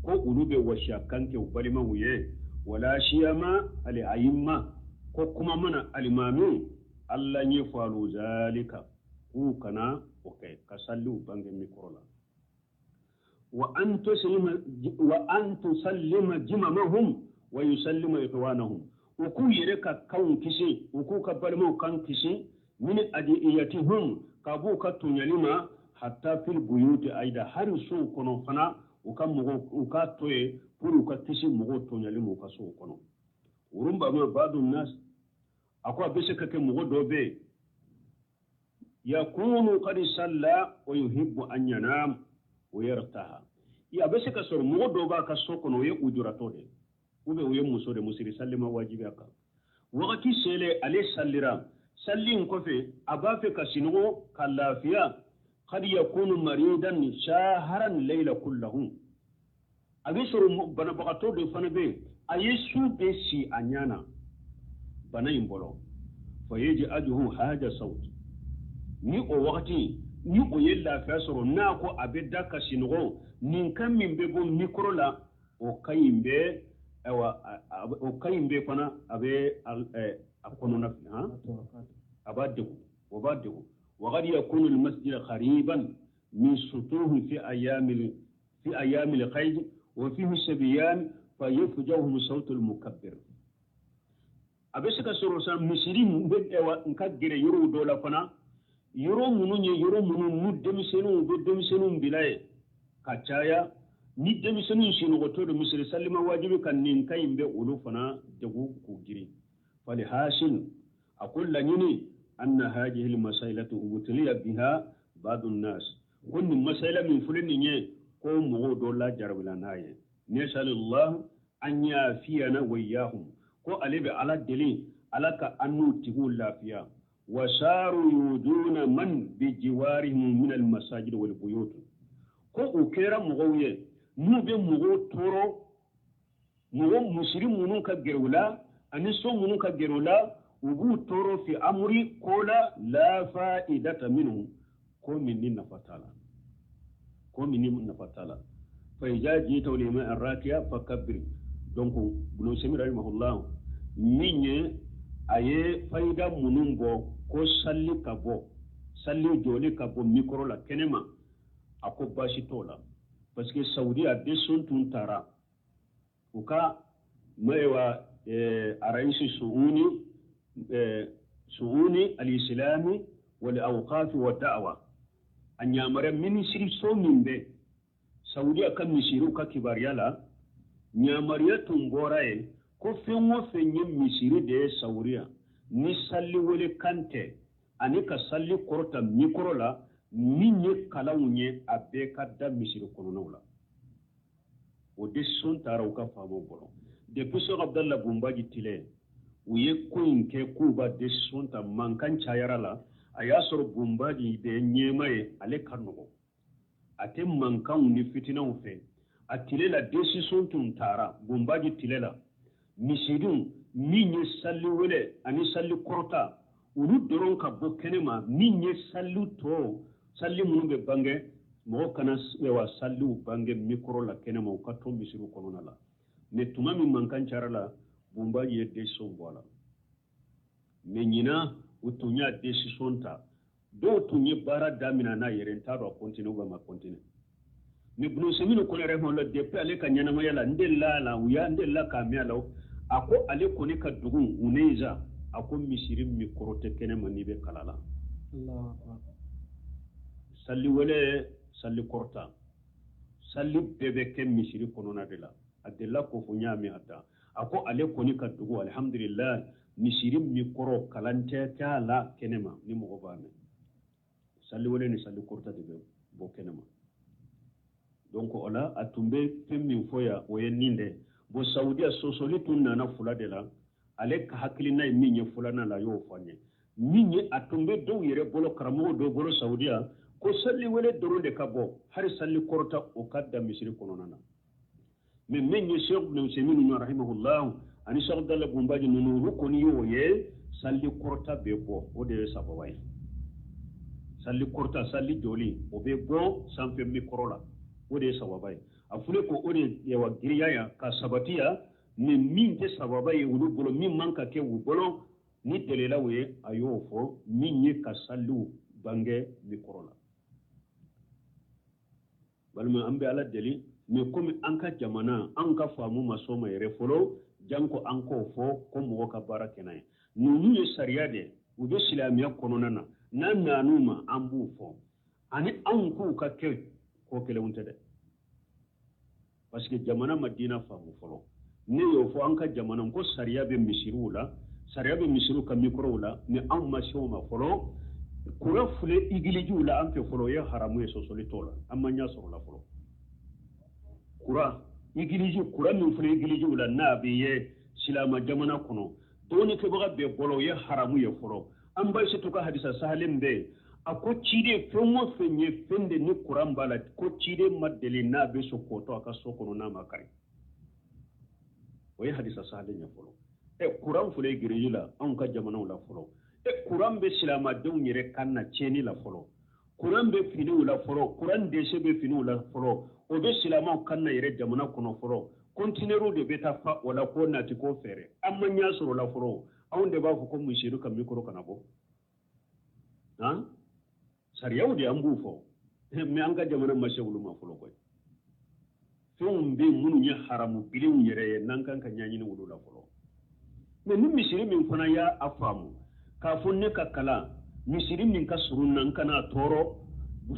ko olu bɛ wasiya kan kɛ u balimaw ye, wala siyama ali ayimma, ko kuma mana alimami alla ɲɛfɔlu zalika, k'u kana o kɛ ka salliw bange mikɔrɔ la. Wa an tusallima jimamahum wa yusallima ikhwanahum, u k'u yɛrɛ ka kanw kisi, u k'u ka balimaw kan kisi min adiyatihum, ka b'u ka tɔɲɔli ma, hatta fil buyuti aida, hari sow kɔnɔ fana u ka mɔgɔw u k'a to yen pour u ka kisi mɔgɔw tɔɲɔli ma u ka sow kɔnɔ. Urubama badu nas, a ko a bɛ se ka kɛ mɔgɔ dɔ bɛ yen yakunu qad salla wa yuhibbu an yanam wa yartaha. A bɛ se ka sɔrɔ mɔgɔ dɔ b'a ka so kɔnɔ, o ye ujuratɔ de ye, ou bien o ye muso de, musiri salli ma wajibi a kan. Wagati selen ale sallira, salli in kɔfɛ a b'a fɛ ka sinɔgɔ ka lafiya. Qad yakunu maridan shaharan layla kullahu, a bɛ sɔrɔ banabagatɔ dɔ fana bɛ yen, a ye su bɛɛ si a ɲɛ na bana in bolo. Fa yaj'aluhu haja sawt, ni o wagati ni o ye lafiya sɔrɔ, n'a ko a bɛ da ka sinɔgɔ, nin kan min bɛ bɔ mikɔrɔ la, o ka ɲi bɛ, ayiwa o ka ɲi bɛ fana a bɛ a kɔnɔna fili, a b'a degun, o b'a degun. وقد يكون المسجد قريبا من سطوه في أيام القيد وفيه سبيان فيفجعهم صوت المكبر. A bɛ se ka sɔrɔ sa misiri bɛ n ka gɛrɛ yɔrɔw dɔ la fana, yɔrɔ minnu ye yɔrɔ minnu n'u denmisɛnninw bɛ denmisɛnninw bila yen ka caya. Ni denmisɛnninw sinɔgɔtɔ don, misiri salima wajibi ka nin ka in bɛ olu fana degun k'u girin. فالحاصل, a ko laɲini, أن هذه المسائل ابتلي بها بعض الناس, ko nin masayila min filɛ nin ye, ko mɔgɔw dɔ la jarabila n'a ye. نسأل الله أن يعافينا وإياهم, ko ale bɛ Ala deli, Ala ka an n'u tigiw lafiya. وصاروا يؤذون من بجوارهم من المساجد والبيوت, ko u kɛra mɔgɔw ye n'u bɛ mɔgɔw tɔɔrɔ, mɔgɔ musiri minnu ka gɛrɛ u la ani so minnu ka gɛrɛ u la, u b'u tɔɔrɔ في أمر, ko la, لا فائدة منه, ko min ni nafa t'a la, ko min ni nafa t'a la. فإذا جئت الإمام راكعا فكبر. Donc Ibn Usaymin رحمه الله min ye a ye fayida minnu bɔ ko salli ka bɔ, salli jɔli ka bɔ micro la kɛnɛma, a ko baasi t'o la, parce que Saudi a décision tun tara u ka mayiwa رئيس شؤون الإسلام والأوقاف والدعوة, a ɲamariya minisiri so min bɛ Saudiya ka misiriw ka kibaruya la, ɲamariya tun bɔra yen ko fɛn o fɛn ye misiri de ye Saudiya, ni salli wele kan tɛ ani ka salli kɔrɔta micro la, min ye kalanw ye, a bɛɛ ka da misiri kɔnɔnaw la. O décision taara u ka faamaw bolo depuis Cheikh Abdallah Bunbaji tile. U ye ko in kɛ k'u ba décision ta, mankan cayara la. A y'a sɔrɔ Bunbaji de ye ɲɛma ye, ale ka nɔgɔ, a tɛ mankanw ni fitinɛw fɛ. A tile la, décision tun taara Bunbaji tile la, misiriw min ye salli wele ani salli kɔrɔta, olu dɔrɔn ka bɔ kɛnɛma. Min ye salli tɔ, salli minnu bɛ bange, mɔgɔ kana wa salliw bange micro la kɛnɛma, u ka to misiriw kɔnɔna la. Mais tuma min mankan cayara la, Bunbaji ye décision bɔ a la. Mais ɲinan, u tun y'a décision ta, dɔw tun ye baara daminɛ n'a yɛrɛ, n t'a dɔn a continue ou ma continue. Mais Ibn Usaymin kɔni yɛrɛ la, depuis ale ka ɲɛnamaya la, n delila la, u y'a n delila k'a mɛn a la, a ko ale kɔni ka dugu Uneza, a ko misiri micro tɛ kɛnɛma n'i bɛ kala la. Salli wele, salli kɔrɔta, salli bɛɛ bɛ kɛ misiri kɔnɔna de la. A delila k'o fɔ, n y'a mɛn a da. A ko ale kɔni ka dugu, alihamudulila, misiri micro kalan tɛ k'a la kɛnɛma ni mɔgɔ b'a mɛn. Salli wele ni salli kɔrɔta de bɛ bɔ kɛnɛma. Donc o la, a tun bɛ fɛn min fɔ yan, o ye nin de. Bon, Saudiya sɔsɔli tun nana fula de la. Ale ka hakilina ye min ye filanan la, a y'o fɔ an ye. Min ye a tun bɛ dɔw yɛrɛ bolo, karamɔgɔ dɔw bolo Saudiya, ko salli wele dɔrɔn de ka bɔ, hali salli kɔrɔta, o ka da misiri kɔnɔna na. Mais min ye Cheikh Ibn Usaymin ninnu رحمه الله ani Cheikh Abdallah Bunbaji ninnu, olu kɔni y'o ye salli kɔrɔta bɛ bɔ, o de ye sababa ye. Salli kɔrɔta, salli jɔli, o bɛ bɔ sanfɛ micro la, o de ye sababa ye. A fɔlen ko o de ye wa giriya yan ka sabati yan. Mais min tɛ sababa ye olu bolo, min man ka kɛ u bolo ni dalilaw ye, a y'o fɔ, min ye ka salliw bange micro la. Balima, an bɛ Ala deli. Mais komi an ka jamana, an ka faamu ma s'o ma yɛrɛ fɔlɔ, janko an k'o fɔ ko mɔgɔ ka baara kɛ n'a ye. Ninnu ye sariya de, u bɛ silamɛya kɔnɔna na. N'an nan'u ma, an b'u fɔ ani anw k'u ka kɛ ko kelenw tɛ dɛ, parce que jamana ma diinɛ faamu fɔlɔ. Ne y'o fɔ, an ka jamana ko sariya bɛ misiriw la, sariya bɛ misiriw ka microw la, mais anw ma se o ma fɔlɔ. Kura filɛ igilijiw la an fɛ fɔlɔ, o ye haramu ye, sɔsɔli t'o la, an ma ɲɛ sɔrɔ la fɔlɔ. Kura igiliji, kura min filɛ igilijiw la, n'a bɛ ye silama jamana kɔnɔ, dɔɔnikɛbaga bɛɛ bɔlɔ, o ye haramu ye fɔlɔ. An ba se to ka hadisa sahalen bɛ yen, a ko ciden, fɛn o fɛn ye fɛn de ni kuran b'a la, ko ciden ma deli n'a bɛ so kɔtɔ a ka so kɔnɔ n'a ma kari. O ye hadisa sahalen ye fɔlɔ. Ɛ, kuran filɛ giriji la anw ka jamanaw la fɔlɔ. Ɛ, kuran bɛ silamadenw yɛrɛ kan na tiɲɛni la fɔlɔ. Kuran bɛ finiw la fɔlɔ, kuran dɛsɛ bɛ finiw la fɔlɔ. O bɛ silamaw kan na yɛrɛ jamana kɔnɔ fɔlɔ. Kɔntinɛriw de bɛ taa fa o la ko nati ko fɛɛrɛ, an ma ɲɛ sɔrɔ o la fɔlɔ. Anw de b'a fɔ ko misiri ka micro kana bɔ han. Sariyaw de an b'u fɔ, mais an ka jamana ma se olu ma fɔlɔ koyi. Fɛnw bɛ minnu ye haramu bilenw yɛrɛ ye, n'an kan ka ɲɛɲini olu la fɔlɔ. Mais ni misiri min fana y'a faamu k'a fɔ ne ka kalan misiri min ka surun na, n kana tɔɔrɔ,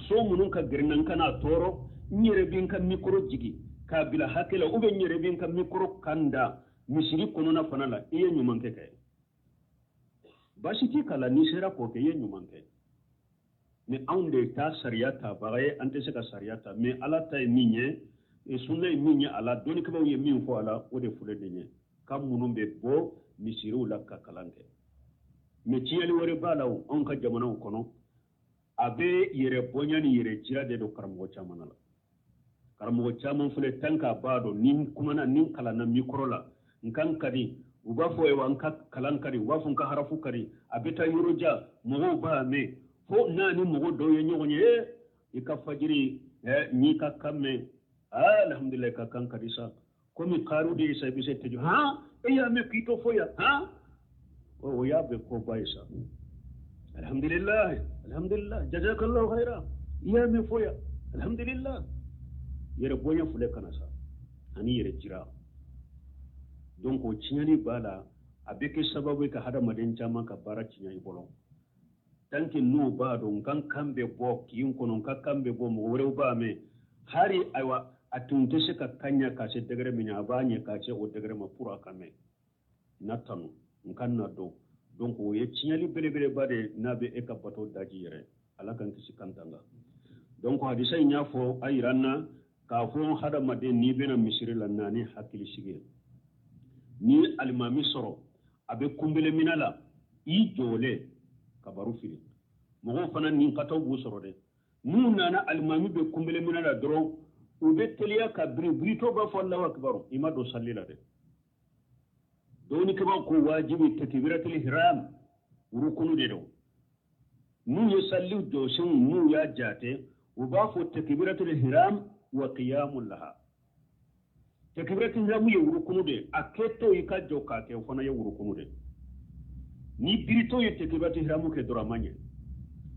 so minnu ka gɛrɛ na, n kana tɔɔrɔ, n yɛrɛ bɛ n ka mikoro jigin k'a bila hakɛ la, ou bien n yɛrɛ bɛ n ka mikoro kan da misiri kɔnɔna fana la, i ye ɲuman kɛ kɛ. Baasi t'i k'a la, n'i sera k'o kɛ, i ye ɲuman kɛ. Mais anw de ta sariya tabaga ye, an tɛ se ka sariya ta, mais Ala ta ye min ye, sunna ye min ye a la, dɔnnikɛbaaw ye min fɔ a la, o de filɛ nin ye. Kan minnu bɛ bɔ misiriw la ka kalan kɛ. Mais tiɲɛli wɛrɛ b'a la o, anw ka jamanaw kɔnɔ, a bɛ yɛrɛ bonya ni yɛrɛ jira de don karamɔgɔ caman na. Karamɔgɔ caman filɛ, tan k'a b'a dɔn ni n kumana, ni n kalanna mikoro la, n kan ka di, u b'a fɔ wa n ka kalan ka di, u b'a fɔ n ka harafu ka di, a bɛ taa yɔrɔ jan, mɔgɔw b'a mɛn, fo n'a ni mɔgɔ dɔw ye ɲɔgɔn ye, i ka fajiri, n'i ka kan mɛn, alhamdulilayi, ka kan ka di sa, komi kaaru de ye sa, i bɛ se tɛjɔ, han, e y'a mɛn k'i to fo yan, han, o y'a bɛ koba ye sa, alhamdulilayi, alhamdulilayi, jazakallahu khaira, i y'a mɛn fo yan, alhamdulilayi. Yɛrɛ bonya filɛ kana sa, ani yɛrɛ jira. Donc o tiɲɛni b'a la, a bɛ kɛ sababu ye ka hadamaden caman ka baara tiɲɛ i bolo. Tant que n'u b'a dɔn n ka kan bɛ bɔ kin kɔnɔ, n ka kan bɛ bɔ, mɔgɔ wɛrɛw b'a mɛn, hari ayiwa a tun tɛ se ka kan ɲɛ ka se degré min a b'a ɲɛ ka se o degré ma pour a ka mɛn na tanu, n kan na dɔn. Donc o ye tiɲɛli belebeleba de n'a bɛ e ka bato daji yɛrɛ. Ala k'an kisi kan tanga. Donc hadisa in y'a fɔ a yira n na k'a fɔ hadamaden n'i bɛna misiri la, na ni hakili sigi ye. Ni alimami sɔrɔ a bɛ kunbele minɛ la, i jɔlen kabaru fili. Mɔgɔw fana nin kataw b'u sɔrɔ dɛ. N'u nana alimami bɛ kunbele minɛ la dɔrɔn, u bɛ teliya ka biri, biritɔ b'a fɔ Allahu akbar, i ma don sali la dɛ. Dɔnnikɛbaaw ko wajibi takbiratul ihram rukunu de don. N'u ye saliw jɔsenw n'u y'a jate, u b'a fɔ takbiratul ihram wa qiyamul laha. Takbiratul ihram ye rukunu de, a kɛtɔ i ka jɔ k'a kɛ, o fana ye rukunu de. Ni biritɔ ye takbiratul ihram kɛ dɔrɔn, a ma ɲɛ.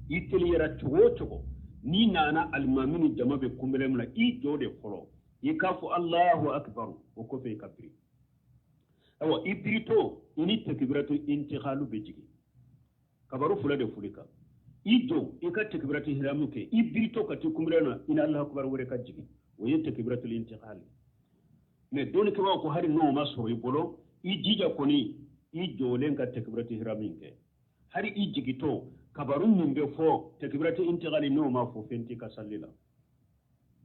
I teliyara cogo o cogo, n'i nana alimami ni jama bɛ kunbɛlɛ min na, i jɔ de fɔlɔ, i k'a fɔ Allahu akbar, o kɔfɛ i ka biri. Ayiwa, i biritɔ i ni takbiratul intiqalu bɛ jigin, kabaru fila de fuli kan. I jɔ i ka takbiratul ihram kɛ, i biritɔ ka t'i kunbɛlɛ na, i ni Allahu akbar wɛrɛ ka jigin, o ye takbiratul intiqal. Mais dɔnnikɛbaaw ko hali n'o ma sɔrɔ i bolo, i jija kɔni i jɔlen ka takbiratul ihram kɛ. Hali i jigitɔ kabaru min bɛ fɔ takbiratul intiqal, n'o ma fɔ, fɛn t'i ka sali la,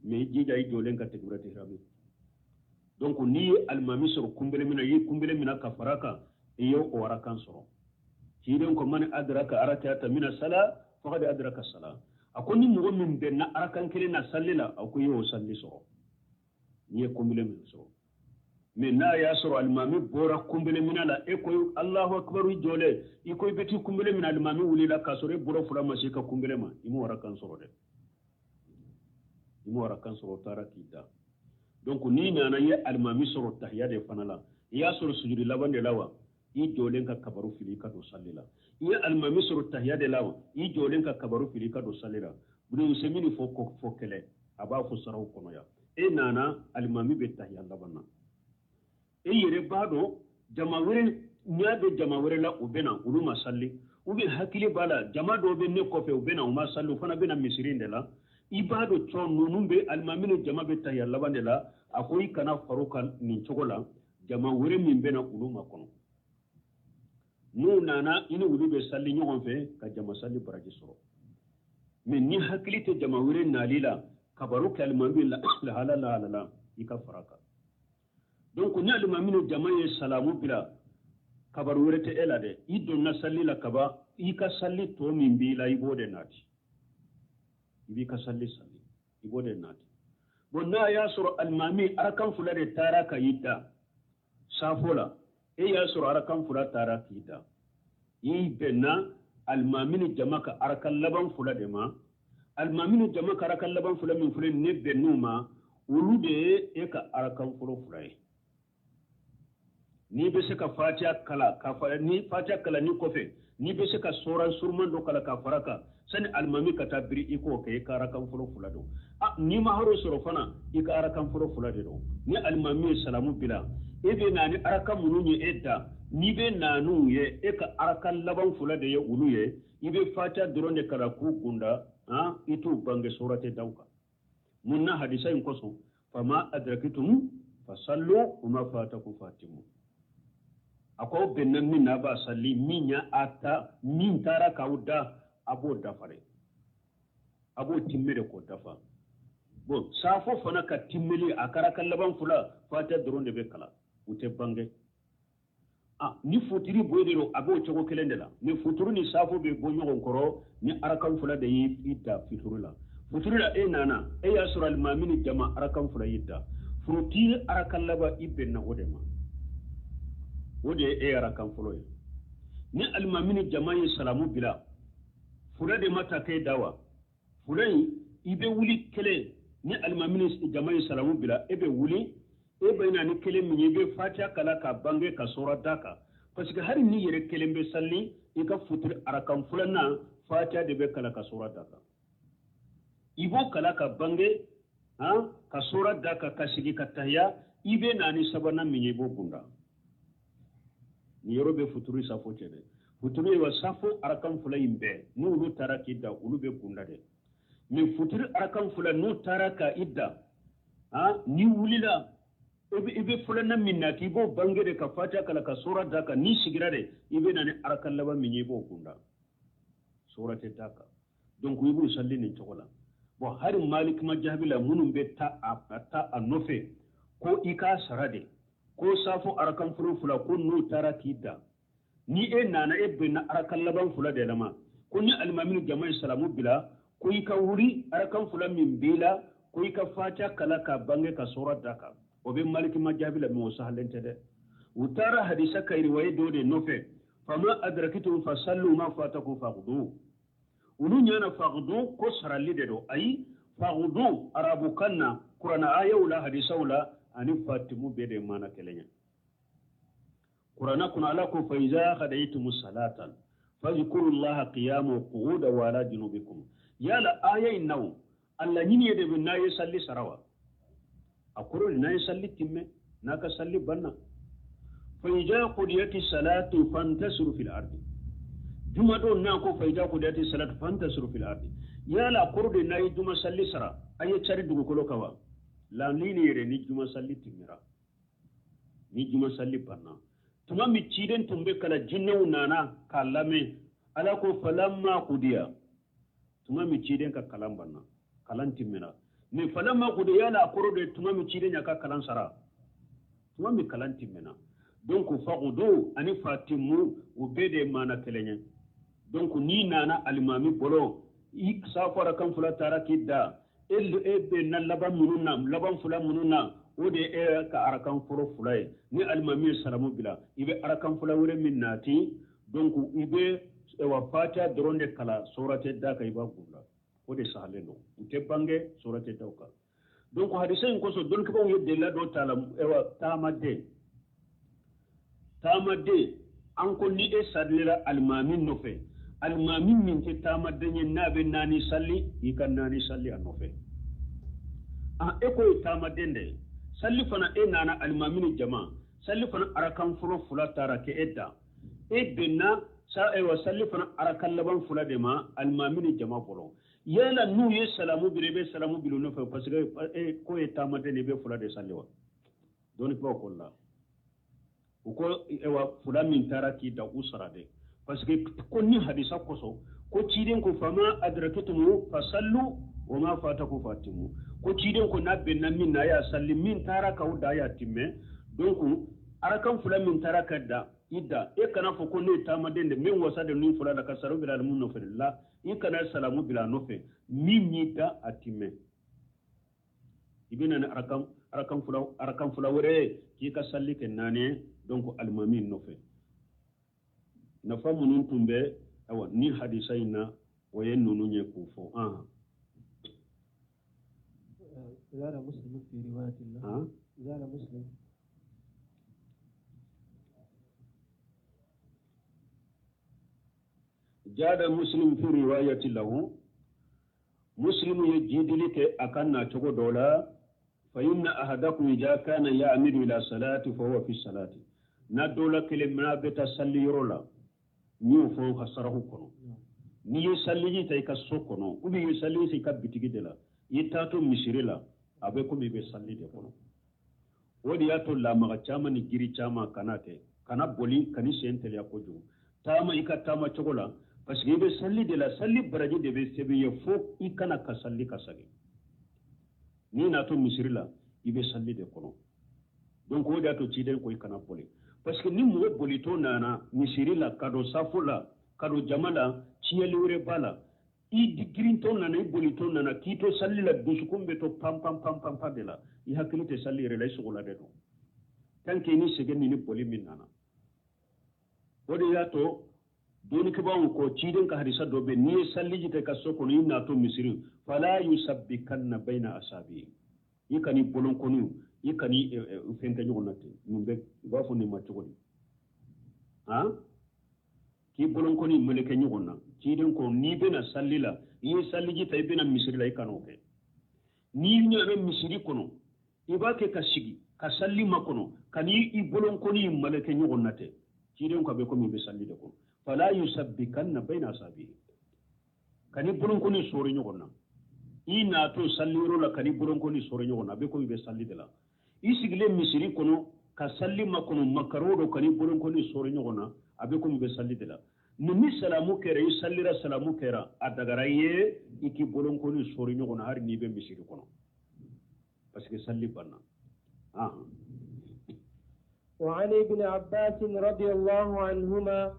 mais i jija i jɔlen ka takbiratul ihram. Donc n'i ye alimami sɔrɔ kunbɛlɛ min na, i ye kunbɛlɛ min na ka fara kan, i ye o arakan sɔrɔ. Ciden ko man adraka arakata mina sala faqad adraka sala. A ko ni mɔgɔ min bɛnna arakan kelen na sali la, a ko i y'o sali sɔrɔ, n'i ye kunbɛlɛ min sɔrɔ. Mais n'a y'a sɔrɔ alimami bɔra kunbɛlɛ minɛ la, e ko Allahu akbar, i jɔlen, i ko i bɛ t'i kunbɛlɛ minɛ, alimami wulila k'a sɔrɔ e bɔra fila ma se i ka kunbɛlɛ ma, i m'o arakan sɔrɔ dɛ, i m'o arakan sɔrɔ, o taara k'i da. Donc n'i nana i ye alimami sɔrɔ tahiya de fana la, i y'a sɔrɔ sujudi laban de la wa, i jɔlen ka kabaru fili i ka don sali la. I ye alimami sɔrɔ tahiya de la wa, i jɔlen ka kabaru fili i ka don sali la. Ibn Usaymin fɔ ko fɔ kɛlɛ, a b'a fɔ saraw kɔnɔ yan. E nana alimami bɛ tahiya laban na, e yɛrɛ b'a dɔn jama wɛrɛ ɲɛ bɛ jama wɛrɛ la, u bɛ na, olu ma sali, ou bien hakili b'a la jama dɔw bɛ ne kɔfɛ, u bɛ na, u ma sali, u fana bɛ na misiri in de la. I b'a dɔn cɔ ninnu bɛ alimami ni jama bɛ tahiya laban de la, a ko i kana far'u kan nin cogo la, jama wɛrɛ min bɛ na olu ma kɔnɔ. N'u nana i ni olu bɛ sali ɲɔgɔn fɛ ka jama sali baraji sɔrɔ. Mais ni hakili tɛ jama wɛrɛ nali la, kabaru kɛ alimami lahala lahala la, i ka fara kan. Donc ni alimami ni jama ye salamu bila, kabaru wɛrɛ tɛ e la dɛ, i donna sali la kaba, i ka sali tɔ min b'i la, i b'o de nati, i b'i ka sali sali, i b'o de nati. Bon, n'a y'a sɔrɔ alimami arakan fila de taara ka i da safo la, e y'a sɔrɔ arakan fila taara k'i da, i bɛnna alimami ni jama ka arakan laban fila de ma. Alimami ni jama ka arakan laban fila min filɛ, ne bɛnn'u ma, olu de ye e ka arakan fɔlɔ fila ye. N'i bɛ se ka fatiya kala ka fa, ni fatiya kalanni kɔfɛ N'i bɛ se ka sura suruman dɔ kalan ka fara kan sani alimami ka taa biri i k'o kɛ, i ka arakan fɔlɔ fila don. A n'i ma haro sɔrɔ fana, i ka arakan fɔlɔ fila de don. Ni alimami ye salamu bila, e bɛ na ni arakan minnu ye e da, n'i bɛ na n'u ye, e ka arakan laban fila de ye olu ye. I bɛ fatiha dɔrɔn de kalan k'u kunda, i t'u bange sura tɛ da u kan. Mun na hadisa in kosɔn? Fama adrakitum fasallu wa ma fatakum fatimu. A ko aw bɛnna min na, a b'a sali, min ya a ta, min taara k'aw da, a b'o dafa dɛ, a b'o timmɛ de k'o dafa. Bon, safo fana ka timmeli a kɛra ka laban fila, fatiha dɔrɔn de bɛ kalan, u tɛ bange. Ni futiri bɔ de don, a b'o cogo kelen de la. Ni futuru ni safo bɛ bɔ ɲɔgɔn kɔrɔ, ni arakan fila de y'i da fitiri la. Futiri la e nana, e y'a sɔrɔ alimami ni jama arakan fila y'i da. Futiri arakan laban i bɛnna o de ma, o de ye e arakan fɔlɔ ye. Ni alimami ni jama ye salamu bila, fila de ma ta k'e da wa? Fila in i bɛ wuli kelen, ni alimami ni jama ye salamu bila, e bɛ wuli, e bɛ na ni kelen min ye, i bɛ fatiha kalan ka bange ka sura da kan. Parce que hali n'i yɛrɛ kelen bɛ sali, i ka futiri arakan filanan fatiha de bɛ kalan ka sura da kan. I b'o kalan ka bange, ka sura da kan, ka sigi ka tahiya, i bɛ na ni sabanan min ye, i b'o kunda. Nin yɔrɔ bɛ futiri safo cɛ dɛ. Futiri ye wa safo arakan fila in bɛɛ, n'olu taara k'i da, olu bɛ kunda dɛ. Mais futiri arakan fila n'u taara ka i da, n'i wulila, i bɛ filanan min na k'i b'o bange de ka fatiha kalan ka sura da kan, n'i sigira de, i bɛ na ni arakan laban min ye, i b'o kunda. Sura tɛ da kan. Donc i b'u sali nin cogo la. Bon, hali Maliki majabi la minnu bɛ taa a nɔfɛ ko i k'a sara de, ko safo arakan fɔlɔ fila ko n'u taara k'i da, ni e nana e bɛnna arakan laban fila de la ma, ko ni alimami ni jama ye salamu bila, ko i ka wuli arakan fila min b'i la, ko i ka fatiha kalan ka bange ka sura da kan. O bɛ Maliki majabi la, mais o sahalen tɛ dɛ. U taara hadisa ka riwaye dɔ de nɔfɛ, fama adrakitum fasallu ma fatakum faqdu. Olu ɲana faqdu ko sarali de don. Ayi, faqdu arabukan na, kurana ayaw la, hadisaw la, ani fatimu bɛɛ de mana kelen ye. Kurana kɔnɔ Ala ko fa iza qadaytum salatan fadhkuru llaha qiyaman wa qu'udan wa ala junubikum. Yala aya in na o, Allah ɲini ye de bɛ n'a ye sali sara wa? A kɔrɔ de n'a ye sali timmɛ, n'a ka sali banna. Fa iza qudiyati salatu fantasiru fil ardi. Juma don n'a ko fa iza qudiyati salatu fantasiru fil ardi. Yala a kɔrɔ de n'a ye juma sali sara, a ye cari dugukolo kan wa? Laɲini yɛrɛ ni juma sali timmɛra, ni juma sali banna. Tuma min ciden tun bɛ kalan, jinɛw nana k'a lamɛn. Ala ko falamma qudiya. Tuma min ciden ka kalan banna, kalan timmɛra. Mais falamma qudiya, yala a kɔrɔ de tuma min ciden y'a ka kalan sara, tuma min kalan timmɛna. Donc faqudu ani fatimu u bɛɛ de mana kelen ye. Donc n'i nana alimami bolo, i safo arakan fila taara k'i da, e bɛ na laban minnu na, laban fila minnu na, o de ye e ka arakan fɔlɔ fila ye. Ni alimami ye salamu bila, i bɛ arakan fila wɛrɛ min nati, donc i bɛ fatiha dɔrɔn de kalan, sura tɛ da kan, i b'a kunda. O de sahalen don, u tɛ bange, sura tɛ da o kan. Donc hadisa in kosɔn dɔnnikɛbaaw ye delila dɔ ta la, taamaden. Taamaden, an ko ni e salila alimami nɔfɛ, alimami min tɛ taamaden ye, n'a bɛ naani sali, i ka naani sali a nɔfɛ. E ko ye taamaden de ye, sali fana e nana alimami ni jama, sali fana arakan fɔlɔ fila taara kɛ e da, e bɛnna sali fana arakan laban fila de ma alimami ni jama bolo. Yala n'u ye salamu bila, i bɛ salamu bila u nɔfɛ, parce que e ko ye taamaden de ye, i bɛ fila de sali wa? Dɔnnikɛbaaw ko la, u ko fila min taara k'i da, u sara dɛ. Parce que ko ni hadisa kosɔn, ko ciden ko fama adrakitum fasallu wa ma fatakum fatimu. Ko ciden ko n'a bɛnna min na, a y'a sali, min taara k'aw da, a y'a timmɛ. Donc arakan fila min taara ka da i da, e kana fɔ ko ne ye taamaden de, min wasa de ni fila la ka saraw bila alimu nɔfɛ la, i kana salamu bila a nɔfɛ, min m'i da a timmɛ. I bɛ na ni arakan fila wɛrɛ ye k'i ka sali kɛ naani ye, donc alimami nɔfɛ. Nafa minnu tun bɛ ayiwa ni hadisa in na, o ye ninnu ye k'o fɔ. زال مسلم في رواية الله. زال مسلم. Jada Muslim fi riwayati lahu, Muslim ye jidili kɛ a ka na cogo dɔ la. Fa inna ahadakum idha kana ya'midu ila salati fa huwa fi salati. Na dɔ la kelen n'a bɛ taa salli yɔrɔ la, n y'o fɔ ka saraku kɔnɔ. N'i ye salliji ta i ka so kɔnɔ, ou bien i ye salliji ta i ka bitigi de la, i taatɔ misiri la, a bɛ komi i bɛ salli de kɔnɔ. O de y'a to lamaga caman ni giri caman kana kɛ, kana boli, kan'i sen teliya kojugu. Taama i ka taama cogo la, parce que i bɛ salli de la, salli baraji de bɛ sɛbɛn i ye fo i kana ka salli ka segin. N'i natɔ misiri la, i bɛ salli de kɔnɔ. Donc o de y'a to ciden ko i kana boli. Parce que ni mɔgɔ bolitɔ nana misiri la, ka don safo la, ka don jama la, tiɲɛli wɛrɛ b'a la. I girintɔ nana, i bolitɔ nana, k'i to salli la, dusukun bɛ to pan pan pan pan pan de la. I hakili tɛ salli yɛrɛ la, i sogola de don. Tant que ni sɛgɛn ni boli min nana. O de y'a to dɔnnikɛbaaw ko ciden ka hadisa dɔ bɛ, n'i ye salliji ta i ka so kɔnɔ, i natɔ misiri, fala yusabbikanna bayna asabi. I kan'i bolonkɔniw, i kan'i fɛn kɛ ɲɔgɔn na ten. Nin bɛ, u b'a fɔ nin ma cogo di? Han? K'i bolonkɔni meleke ɲɔgɔn na. Ciden ko n'i bɛna salli la, i ye salliji ta, i bɛna misiri la, i kan'o kɛ. N'i nana misiri kɔnɔ, i b'a kɛ ka sigi, ka salli makɔnɔ, ka n'i bolonkɔni meleke ɲɔgɔn na ten. Ciden ko a bɛ komi i bɛ salli de kɔnɔ. Fala yusabbikanna bayna asabihi. Kan'i bolonkɔni sɔɔri ɲɔgɔn na. I natɔ salli yɔrɔ la, kan'i bolonkɔni sɔɔri ɲɔgɔn na, a bɛ komi i bɛ salli de la. I sigilen misiri kɔnɔ, ka salli makɔnɔ, makaro dɔ, kan'i bolonkɔni sɔɔri ɲɔgɔn na, a bɛ komi i bɛ salli de la. Ni salamu kɛra, i sallira salamu kɛra, a dagara i ye i k'i bolonkɔni sɔɔri ɲɔgɔn na hali n'i bɛ misiri kɔnɔ. Parce que salli banna. وعن ابن عباس رضي الله عنهما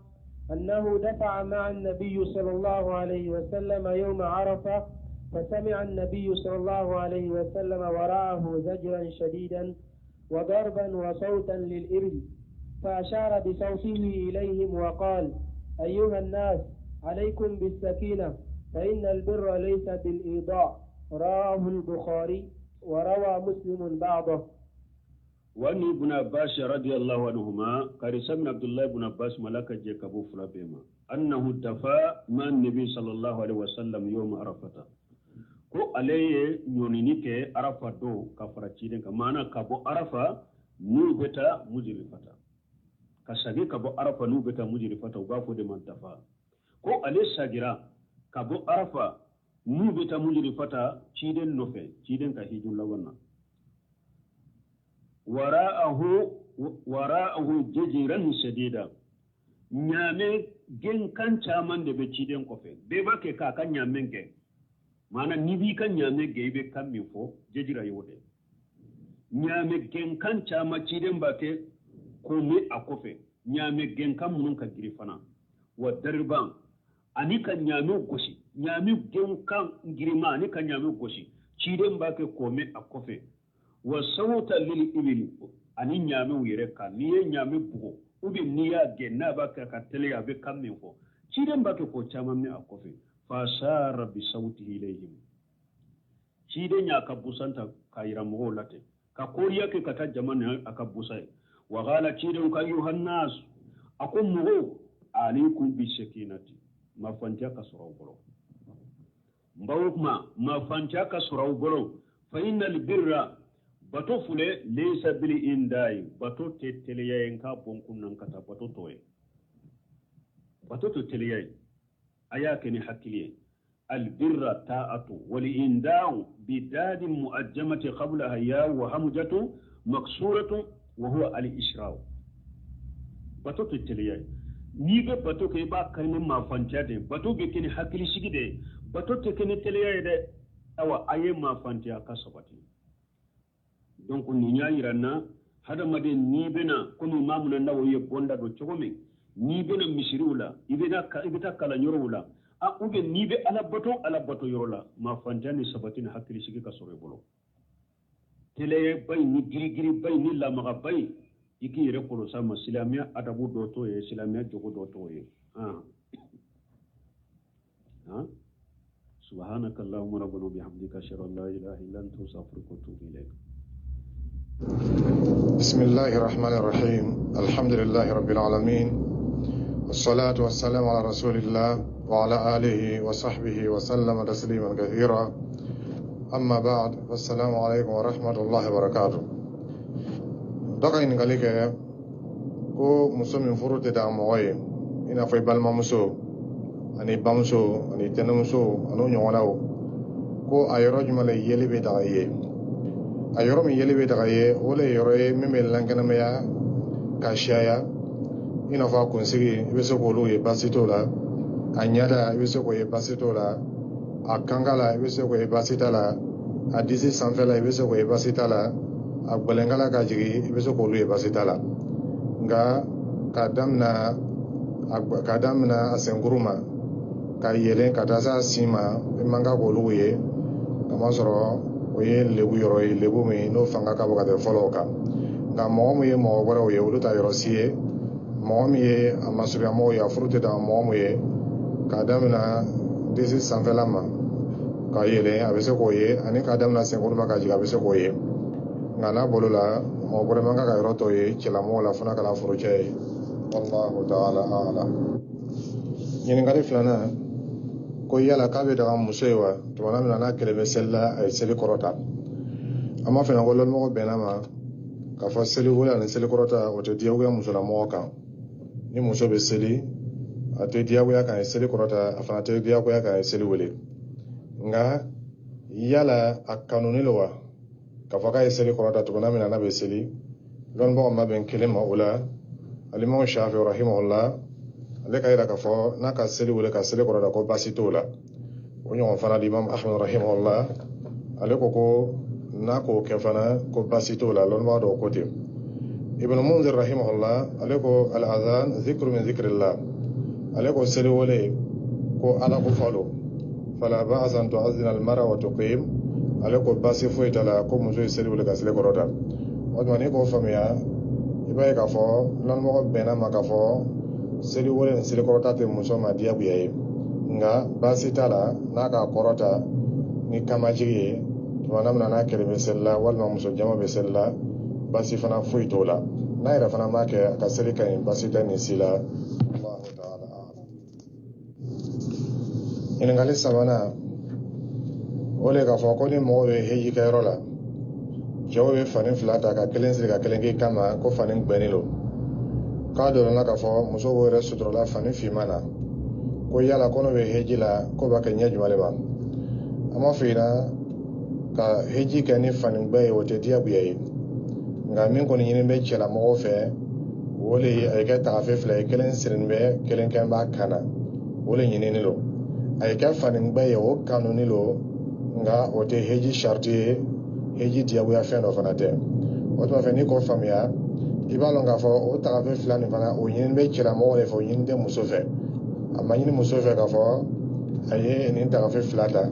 أنه دفع مع النبي صلى الله عليه وسلم يوم عرفة، فسمع النبي صلى الله عليه وسلم وراءه زجرا شديدا وضربا وصوتا للإبل، فأشار بصوته إليهم وقال: أيها الناس، عليكم بالسكينة، فإن البر ليس بالإيضاع. رواه البخاري وروى مسلم بعضه. وأن ابن عباس رضي الله عنهما قال سمع عبد الله بن عباس ملك جيكابو فلابيما أنه دفع مع النبي صلى الله عليه وسلم يوم عرفة. ko ale ye ɲɔnini kɛ Arafa don ka fara ciden kan, maana ka bɔ Arafa n'u bɛ taa Mujirifata, ka sagi ka bɔ Arafa n'u bɛ taa Mujirifata, u b'a fɔ de ma dafa. Ko ale sagira ka bɔ Arafa n'u bɛ taa Mujirifata ciden nɔfɛ, ciden ka hiju laban na. Wara'ahu jajiran shadida, ɲaamɛ genkan caman de bɛ ciden kɔfɛ, bɛɛ b'a kɛ k'a ka ɲaamɛ gɛn. Maana n'i b'i ka ɲaamɛ gɛn, i bɛ kan min fɔ, jajira y'o de. Ɲaamɛ genkan caman ciden b'a kɛ k'o mɛn a kɔfɛ, ɲaamɛ genkan minnu ka girin fana. Wa dariban, ani ka ɲaamɛ gosi, ɲaamɛ genkan girinma ani ka ɲaamɛ gosi, ciden b'a kɛ k'o mɛn a kɔfɛ. Wa sawta lil ibili, ani ɲaamɛw yɛrɛ kan, n'i ye ɲaamɛ bugɔ ou bien n'i y'a gɛn n'a b'a kɛ ka teliya, a bɛ kan min fɔ, ciden b'a kɛ k'o caman mɛn a kɔfɛ. Fasara bi sawtihi ilayhim, ciden y'a ka busan ta k'a yira mɔgɔw la ten, ka koriya kɛ ka taa jama ni a ka busa ye. Wa qala ciden ka ayyuhan nas, a ko mɔgɔw, alaykum bi sakinati, mafantiya ka sɔrɔ aw bolo. N b'aw kuma, mafantiya ka sɔrɔ aw bolo. Fa innal birra, bato fule, laysa bil indai, bato tɛ teliya ye, n k'a bɔ n kun na n ka taa, bato t'o ye, bato tɛ teliya ye, a y'a kɛ ni hakili ye. Albirra ta'atu wal inda'u bidadin mu'ajjamati qablaha ya wa hamjatu maksuratu wa huwa al isra'u. Bato tɛ teliya ye, n'i bɛ bato kɛ i b'a kɛ ni maafantiya de ye, bato bɛ kɛ ni hakilisigi de ye, bato tɛ kɛ ni teliya ye dɛ. Awa a ye maafantiya ka sabati. Donc nin y'a yira n na, hadamaden n'i bɛna, komi Imamu Nawawi ye bonda dɔ cogo min, n'i bɛna misiriw la, i bɛ taa kalanyɔrɔw la, ou bien n'i bɛ Ala bato yɔrɔ la, maafantiya ni sabati ni hakilisigi ka sɔrɔ i bolo. Teleyaba in ni girigiriba in ni lamagaba in, i k'i yɛrɛ kɔlɔsi a ma. Silamɛya adabu dɔ t'o ye, silamɛya jogo dɔ t'o ye. Subhanaka Allahumma rabbana wa bihamdika, ashhadu an la ilaha illa anta, astaghfiruka wa atubu ilayk. بسم الله الرحمن الرحيم. الحمد لله رب العالمين، والصلاة والسلام على رسول الله وعلى آله وصحبه وسلم تسليما كثيرا. أما بعد، فالسلام عليكم ورحمة الله وبركاته. Dɔ ka ɲininkali kɛ ko muso min furu tɛ daga mɔgɔ ye, i n'a fɔ i balimamuso ani bamuso ani tɛnɛmuso ani ɲɔgɔnnaw, ko a yɔrɔ jumɛn la yeli bɛ daga i ye? A yɔrɔ min yeli bɛ daga i ye, o le ye yɔrɔ ye min bɛ lankɛnɛmaya ka siyaya, i n'a fɔ a kunsigi, i bɛ se k'olu ye, baasi t'o la. A ɲɛda, i bɛ se k'o ye, baasi t'o la. A kanka la, i bɛ se k'o ye, baasi t'a la. A disi sanfɛla, i bɛ se k'o ye, baasi t'a la. A gbɛlɛnkala ka jigin, i bɛ se k'olu ye, baasi t'a la. Nka k'a daminɛ a senkuru ma ka yɛlɛn ka taa se a sin ma, i man kan k'olu ye, kamasɔrɔ o ye lebu yɔrɔ ye, lebu min n'o fanga ka bon ka tɛmɛ fɔlɔw kan. Nka mɔgɔ min ye mɔgɔ wɛrɛw ye, olu ta yɔrɔ si ye. Mɔgɔ min ye a masurunya ye, a furu tɛ daga mɔgɔ min ye, k'a daminɛ disi sanfɛla ma ka yɛlɛn, a bɛ se k'o ye, ani k'a daminɛ senkuru ma ka jigin, a bɛ se k'o ye. Nka n'a bolo la, mɔgɔ wɛrɛ man kan ka yɔrɔ tɔ ye cɛlamɔgɔw la, fo n'a kɛra furucɛ ye. Wallahu ta'ala a'lam. Ɲininkali filanan ko yala k'a bɛ daga muso ye wa, tuma min na n'a kelen bɛ seli la, a ye seli kɔrɔta? An b'a fɔ ko lɔnmɔgɔ bɛnna ma k'a fɔ seli wele ani seli kɔrɔta, o tɛ diyagoya musolamɔgɔ kan. Ni muso bɛ seli, a tɛ diyagoya kan ye seli kɔrɔta, a fana tɛ diyagoya kan ye seli wele. Nka yala a kanuni lo wa k'a fɔ k'a ye seli kɔrɔta tuma min na n'a bɛ seli? Lɔnnibagaw ma bɛn kelen ma o la. Alimamu Shafi rahimahullah, ale ka yira k'a fɔ n'a ka seli wele ka seli kɔrɔta, ko baasi t'o la. O ɲɔgɔn fana, Imam Ahmad rahimahullah, ale ko ko n'a k'o kɛ fana, ko baasi t'o la. Lɔnnibaga dɔw ko ten. Ibn Munzir rahimahullah, ale ko al-adhan dhikru min dhikrillah, ale ko seli wele ko Ala ko falo, fala ba'sa an tu'adhdhina al-mar'a wa tuqim. Ale ko baasi foyi t'a la ko muso ye seli wele ka seli kɔrɔta. O tuma, n'i k'o faamuya, i b'a ye k'a fɔ lɔnnimɔgɔ bɛnna ma k'a fɔ seli wele ni seli kɔrɔta tɛ muso ma diyagoya ye. Nka baasi t'a la n'a k'a kɔrɔta ni kamajigi ye tuma min na n'a kelen bɛ seli la, walima muso jama bɛ seli la, baasi fana foyi t'o la. N'a yɛrɛ fana m'a kɛ, a ka seli ka ɲi, baasi tɛ nin si la. Allahu ta'ala a'lam. Ɲininkali sabanan, o le k'a fɔ ko ni mɔgɔw bɛ heji kɛyɔrɔ la, cɛw bɛ fani fila ta ka kelen siri ka kelen k'i kama, ko fani gbɛnnen don, k'a dɔn k'a fɔ muso b'o yɛrɛ suturala fani finman na, ko yala ko n'o bɛ heji la, ko b'a kɛ ɲɛ jumɛn de ma? An b'a fɔ ɲɛna, ka heji kɛ ni fani gbɛ ye, o tɛ diyagoya ye. Nka min kɔni ɲini bɛ cɛlamɔgɔw fɛ, o le ye a ye kɛ tagafe fila ye, kelen sirilen bɛ, kelen kɛ b'a kan na, o le ɲinini don. A ye kɛ fani gbɛ ye, o kanuni don, nka o tɛ heji sariti ye, heji diyagoya fɛn dɔ fana tɛ. O tuma fɛ, n'i k'o faamuya, i b'a lɔn k'a fɔ o tagafe fila nin fana, o ɲini bɛ cɛlamɔgɔw de fɛ, o ɲini tɛ muso fɛ. A ma ɲini muso fɛ k'a fɔ a ye nin tagafe fila ta,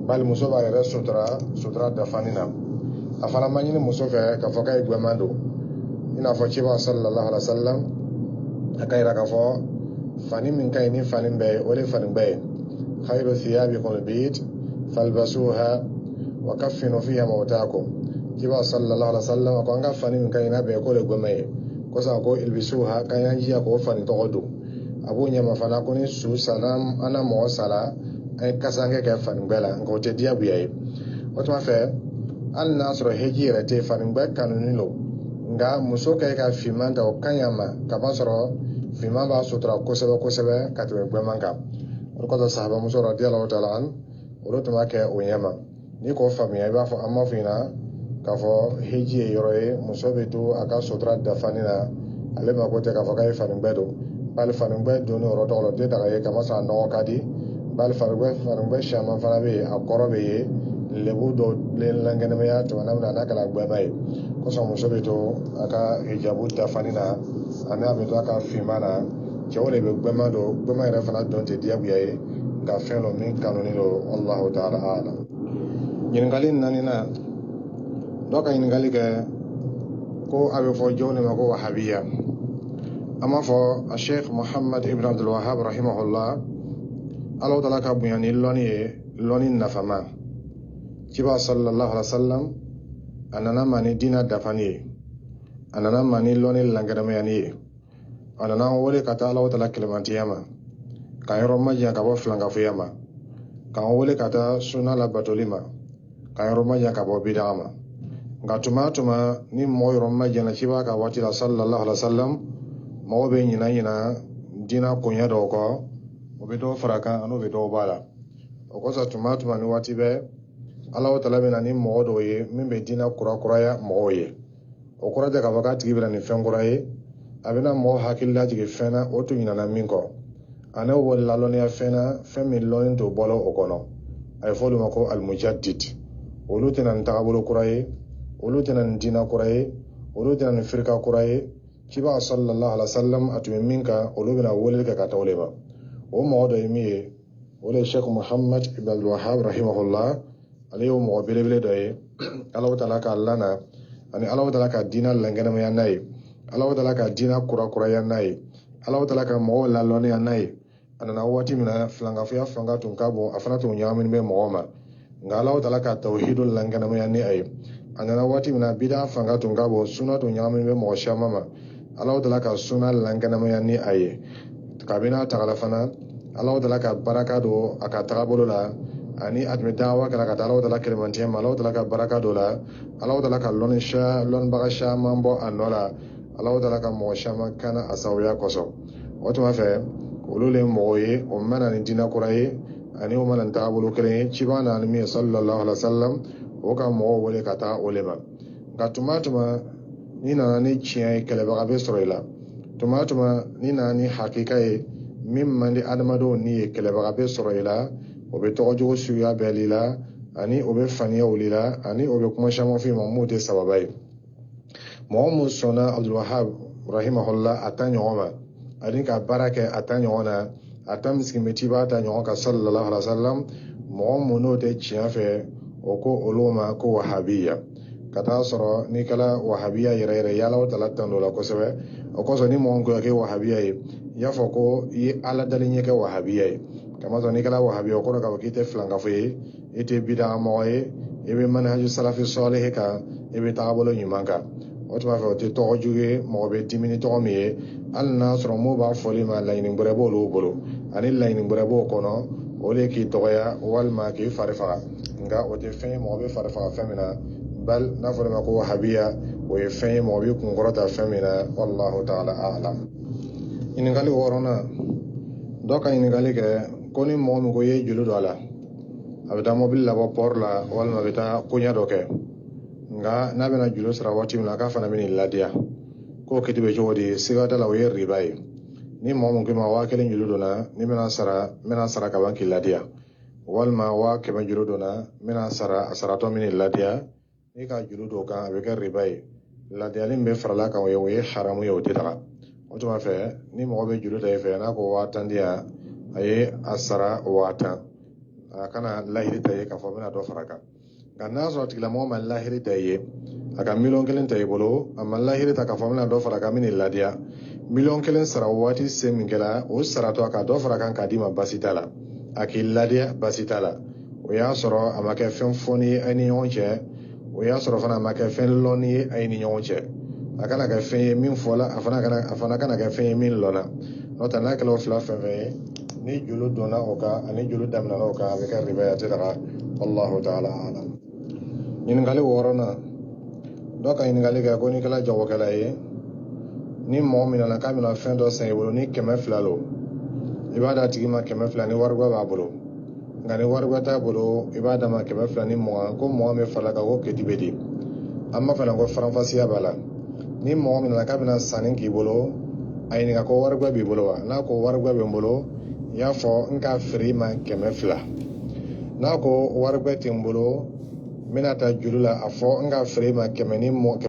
bali muso b'a yɛrɛ sutura sutura dafani na. A fana ma ɲini muso fɛ k'a fɔ k'a ye gbɛman don, i n'a fɔ ciba sallallahu alaihi wa sallam, a ka yira k'a fɔ fani min ka ɲi ni fani bɛɛ ye, o de ye fani gbɛ ye. Khayru thiyabikum al-bid falbasuha wa kaffinu fiha mawtakum. Ciba sallallahu alaihi wa sallam ko an ka fani min ka ɲi n'a bɛɛ ye, k'o de gbɛman ye. Kosa ko ilbisuha, k'an y'an jija k'o fani tɔgɔ don. A b'o ɲɛma fana ko ni su sara, an na mɔgɔ sara, an ye kasankɛ kɛ fani gbɛ la, nka o tɛ diyagoya ye. O tuma fɛ, hali n'a sɔrɔ heji yɛrɛ tɛ, fani gbɛ kanuni don. Nka muso kɛ ka finman ta, o ka ɲi a ma, kamasɔrɔ finman b'a sutura kosɛbɛ kosɛbɛ ka tɛmɛ gbɛman kan. O de kosɔn, sahabamuso radiyallahu ta'ala an, olu tun b'a kɛ o ɲɛma. N'i k'o faamuya, i b'a fɔ an b'a fɔ ɲɛna k'a fɔ heji ye yɔrɔ ye, muso bɛ to a ka sutura dafani na. Ale mako tɛ k'a fɔ k'a ye fani gbɛ don, bali fani gbɛ donni yɔrɔ tɔgɔ la, o tɛ daga ye, kamasɔrɔ a nɔgɔ ka di. Bali fani gbɛ siaman fana bɛ yen, a kɔrɔ bɛ ye lebu dɔw lankɛnɛmaya tuma min na n'a kɛra gbɛba ye. Kosɔn muso bɛ to a ka hijabu dafani na, ani a bɛ to a ka finman na. Cɛw de bɛ gbɛman don. Gbɛman yɛrɛ fana don tɛ diyagoya ye, nka fɛn dɔ min kanuni don. Wallahu ta'ala a'lam. Ɲininkali naaninan, dɔ ka ɲininkali kɛ ko a bɛ fɔ jɔn de ma ko wahabiya? An b'a fɔ a Sheikh Muhammad ibn Abdul Wahab rahimahullah, Ala taala ka bonya ni lɔnni ye, lɔnni nafama. Ciba sallallahu alaihi wa sallam, a nana ma ni diina dafani ye, a nana ma ni lɔnni lankɛnɛmayani ye. A nana an wele ka taa Alahu Taala kelemantiya ma, k'an yɔrɔ majanya ka bɔ filankafoya ma, k'an wele ka taa sunna labatoli ma, k'an yɔrɔ majanya ka bɔ bidaa ma. Nka tuma tuma ni mɔgɔ yɔrɔ majanya ciba ka waati la sallallahu alaihi wa sallam, mɔgɔw bɛ ɲina ɲina diina koɲɛ dɔw kɔ, o bɛ dɔw fara kan ani o bɛ dɔw b'a la. O kosɔn tuma tuma ni waati bɛɛ Alahu Taala bɛ na ni mɔgɔ dɔw ye min bɛ diina kurakuraya mɔgɔw ye. O kɔrɔ tɛ k'a fɔ k'a tigi bɛ na ni fɛn kura ye, a bɛna mɔgɔ hakili lajigin fɛn na o tun ɲinana min kɔ, ani o b'o lalɔnniya fɛn na fɛn min lɔnni t'o bɔla o kɔnɔ. A ye fɔ olu ma ko alimujadid. Olu tɛna ni tagabolo kura ye, olu tɛna ni diina kura ye, olu tɛna ni firika kura ye. Ciba sallallahu alaihi wa sallam a tun bɛ min kan, olu bɛna weleli kɛ ka taa o de ma. O mɔgɔ dɔ ye min ye, o de ye Sheikh Muhammad ibn Abdul Wahhab rahimahullah. Ale y'o mɔgɔ belebele dɔ ye Alahu Taala k'a lana ani Alahu Taala ka diina lankɛnɛmaya n'a ye, Alahu Taala ka diina kurakuraya n'a ye, Alahu Taala ka mɔgɔw lalɔnniya n'a ye. A nana waati min na filankafoya fanga tun ka bon, a fana tun ɲagaminen bɛ mɔgɔw ma, nka Alahu Taala ka tawhidu lankɛnɛmaya ni a ye. A nana waati min na bida fanga tun ka bon, suna tun ɲagaminen bɛ mɔgɔ caman ma, Alahu Taala ka suna lankɛnɛmaya ni a ye. Kabini a tagala fana, Alahu Taala ka baraka don a ka tagabolo la, ani a tun bɛ dawa kɛra ka taa Alahu Taala kelemantiya ma. Alahu Taala ka baraka don la, Alahu Taala ka lɔnnibaga caman bɔ a nɔ la, Alahu Taala ka mɔgɔ caman kana a sababuya kosɔn. O tuma fɛ olu le mɔgɔ ye o ma na ni diinɛ kura ye, ani o ma na ni tagabolo kelen ye. Ciba na ni min ye sallallahu alaihi wa sallam, o ka mɔgɔw wele ka taa o le ma. Nka tuma tuma n'i nana ni tiɲɛ ye, kɛlɛbaga bɛ sɔrɔ i la. Tuma tuma n'i nana ni hakika ye min man di adamadenw ni ye, kɛlɛbaga bɛ sɔrɔ i la. O bɛ tɔgɔ jugu suguya bɛɛ l'i la, ani o bɛ faniyaw l'i la, ani o bɛ kuma caman f'i ma mun tɛ sababa ye. Mɔgɔ mun sɔnna Abdul Wahab rahimahullah a ta ɲɔgɔn ma, ani ka baara kɛ a ta ɲɔgɔn na, a ta misikin bɛ ciba ta ɲɔgɔn kan sallallahu alaihi wa sallam, mɔgɔ mun n'o tɛ tiɲɛ fɛ, o ko olu ma ko wahabiya. Ka taa sɔrɔ n'i kɛra wahabiya yɛrɛ yɛrɛ, yala o tala tan dɔ la kosɛbɛ. O kosɔn ni mɔgɔ min ko k'e wahabiya ye, i y'a fɔ ko i ye Ala dalen ɲɛ kɛ wahabiya ye. Kamasɔrɔ n'i kɛra wahabiya, o kɔrɔ k'a fɔ k'i tɛ filankafo ye, i tɛ bidaa mɔgɔ ye, i bɛ manhaju salafi sɔlihi kan, i bɛ tagabolo ɲuman kan. O tuma fɛ o tɛ tɔgɔ jugu ye, mɔgɔ bɛ dimi ni tɔgɔ min ye, hali n'a sɔrɔ m'o b'a fɔli ma laɲini wɛrɛ b'olu bolo, ani laɲini wɛrɛ b'o kɔnɔ, o de ye k'i dɔgɔya walima k'i fari faga. Nka o tɛ fɛn ye mɔgɔ bɛ fari faga fɛn min na, bal n'a fɔra ma ko wahabiya, o ye fɛn ye mɔgɔ b'i kunkɔrɔta fɛn min na. Wallahu ta'ala a'lam. Ɲininkali wɔɔrɔnan, dɔ ka ɲininkali kɛ ko ni mɔgɔ min ko i ye juru don a la, a bɛ taa mobili labɔ port la walima a bɛ taa koɲɛ dɔ kɛ, nka n'a bɛna juru sara waati min na, k'a fana bɛ nin ladiya, k'o kiti bɛ cogo di? Siga t'a la, o ye riba ye. Ni mɔgɔ min k'i ma 1000 juru donna, ni bɛna sara, n bɛna sara ka ban k'i ladiya, walima 100 000 juru donna, n bɛna sara, a saratɔ min ladiya, n'i ka juru don kan, a bɛ kɛ riba ye. Ladiyali min bɛ farala kan, o ye haramu ye, o tɛ daga. O tuma fɛ ni mɔgɔ bɛ juru ta i fɛ, n'a ko 10 000 di yan, a ye a sara 10 000, a kana lahiri ta ye k'a fɔ n bɛna dɔ fara kan. Nka n'a sɔrɔ tigilamɔgɔ ma lahiri ta i ye, a ka 1 000 000 ta i bolo, a ma lahiri ta k'a fɔ n bɛna dɔ fara kan, n bɛ nin ladiya, 1 000 000 sara waati se min kɛra, o saratɔ a ka dɔ fara kan k'a d'i ma, baasi t'a la. A k'i ladiya, baasi t'a la. O y'a sɔrɔ a ma kɛ fɛn fɔni ye a ni ɲɔgɔn cɛ, o y'a sɔrɔ fana a ma kɛ fɛn lɔnni ye a ni ɲɔgɔn cɛ. A kana kɛ fɛn ye min fɔla, a fana kana kɛ fɛn ye min lɔnna. N'o tɛ, n'a kɛra o fila fɛn fɛn ye, ni juru donna o kan ani juru daminɛna o kan, a bɛ kɛ riba ye, a tɛ daga. Wallahu ta'ala a'lam. Ɲininkali wɔɔrɔnan, dɔ ka ɲininkali kɛ ko n'i kɛra jagokɛla ye, ni mɔgɔ min nana k'a bɛna fɛn dɔ san i bolo ni 200 don, i b'a d'a tigi ma 200 ni waribɔ b'a bolo, nka ni waribɔ t'a bolo, i b'a d'a ma 220, ko 20 bɛ fara kan, ko keti bɛ di? An b'a fɔ ko faranfasiya b'a la. Ni mɔgɔ min nana k'a bɛna sanni k'i bolo, a ɲininka ko waribɔ b'i bolo wa? N'a ko waribɔ bɛ n bolo, i y'a fɔ n k'a feere i ma 200. N'a ko waribɔ tɛ n bolo, n bɛna taa juru la, a fɔ n k'a feere i ma 120.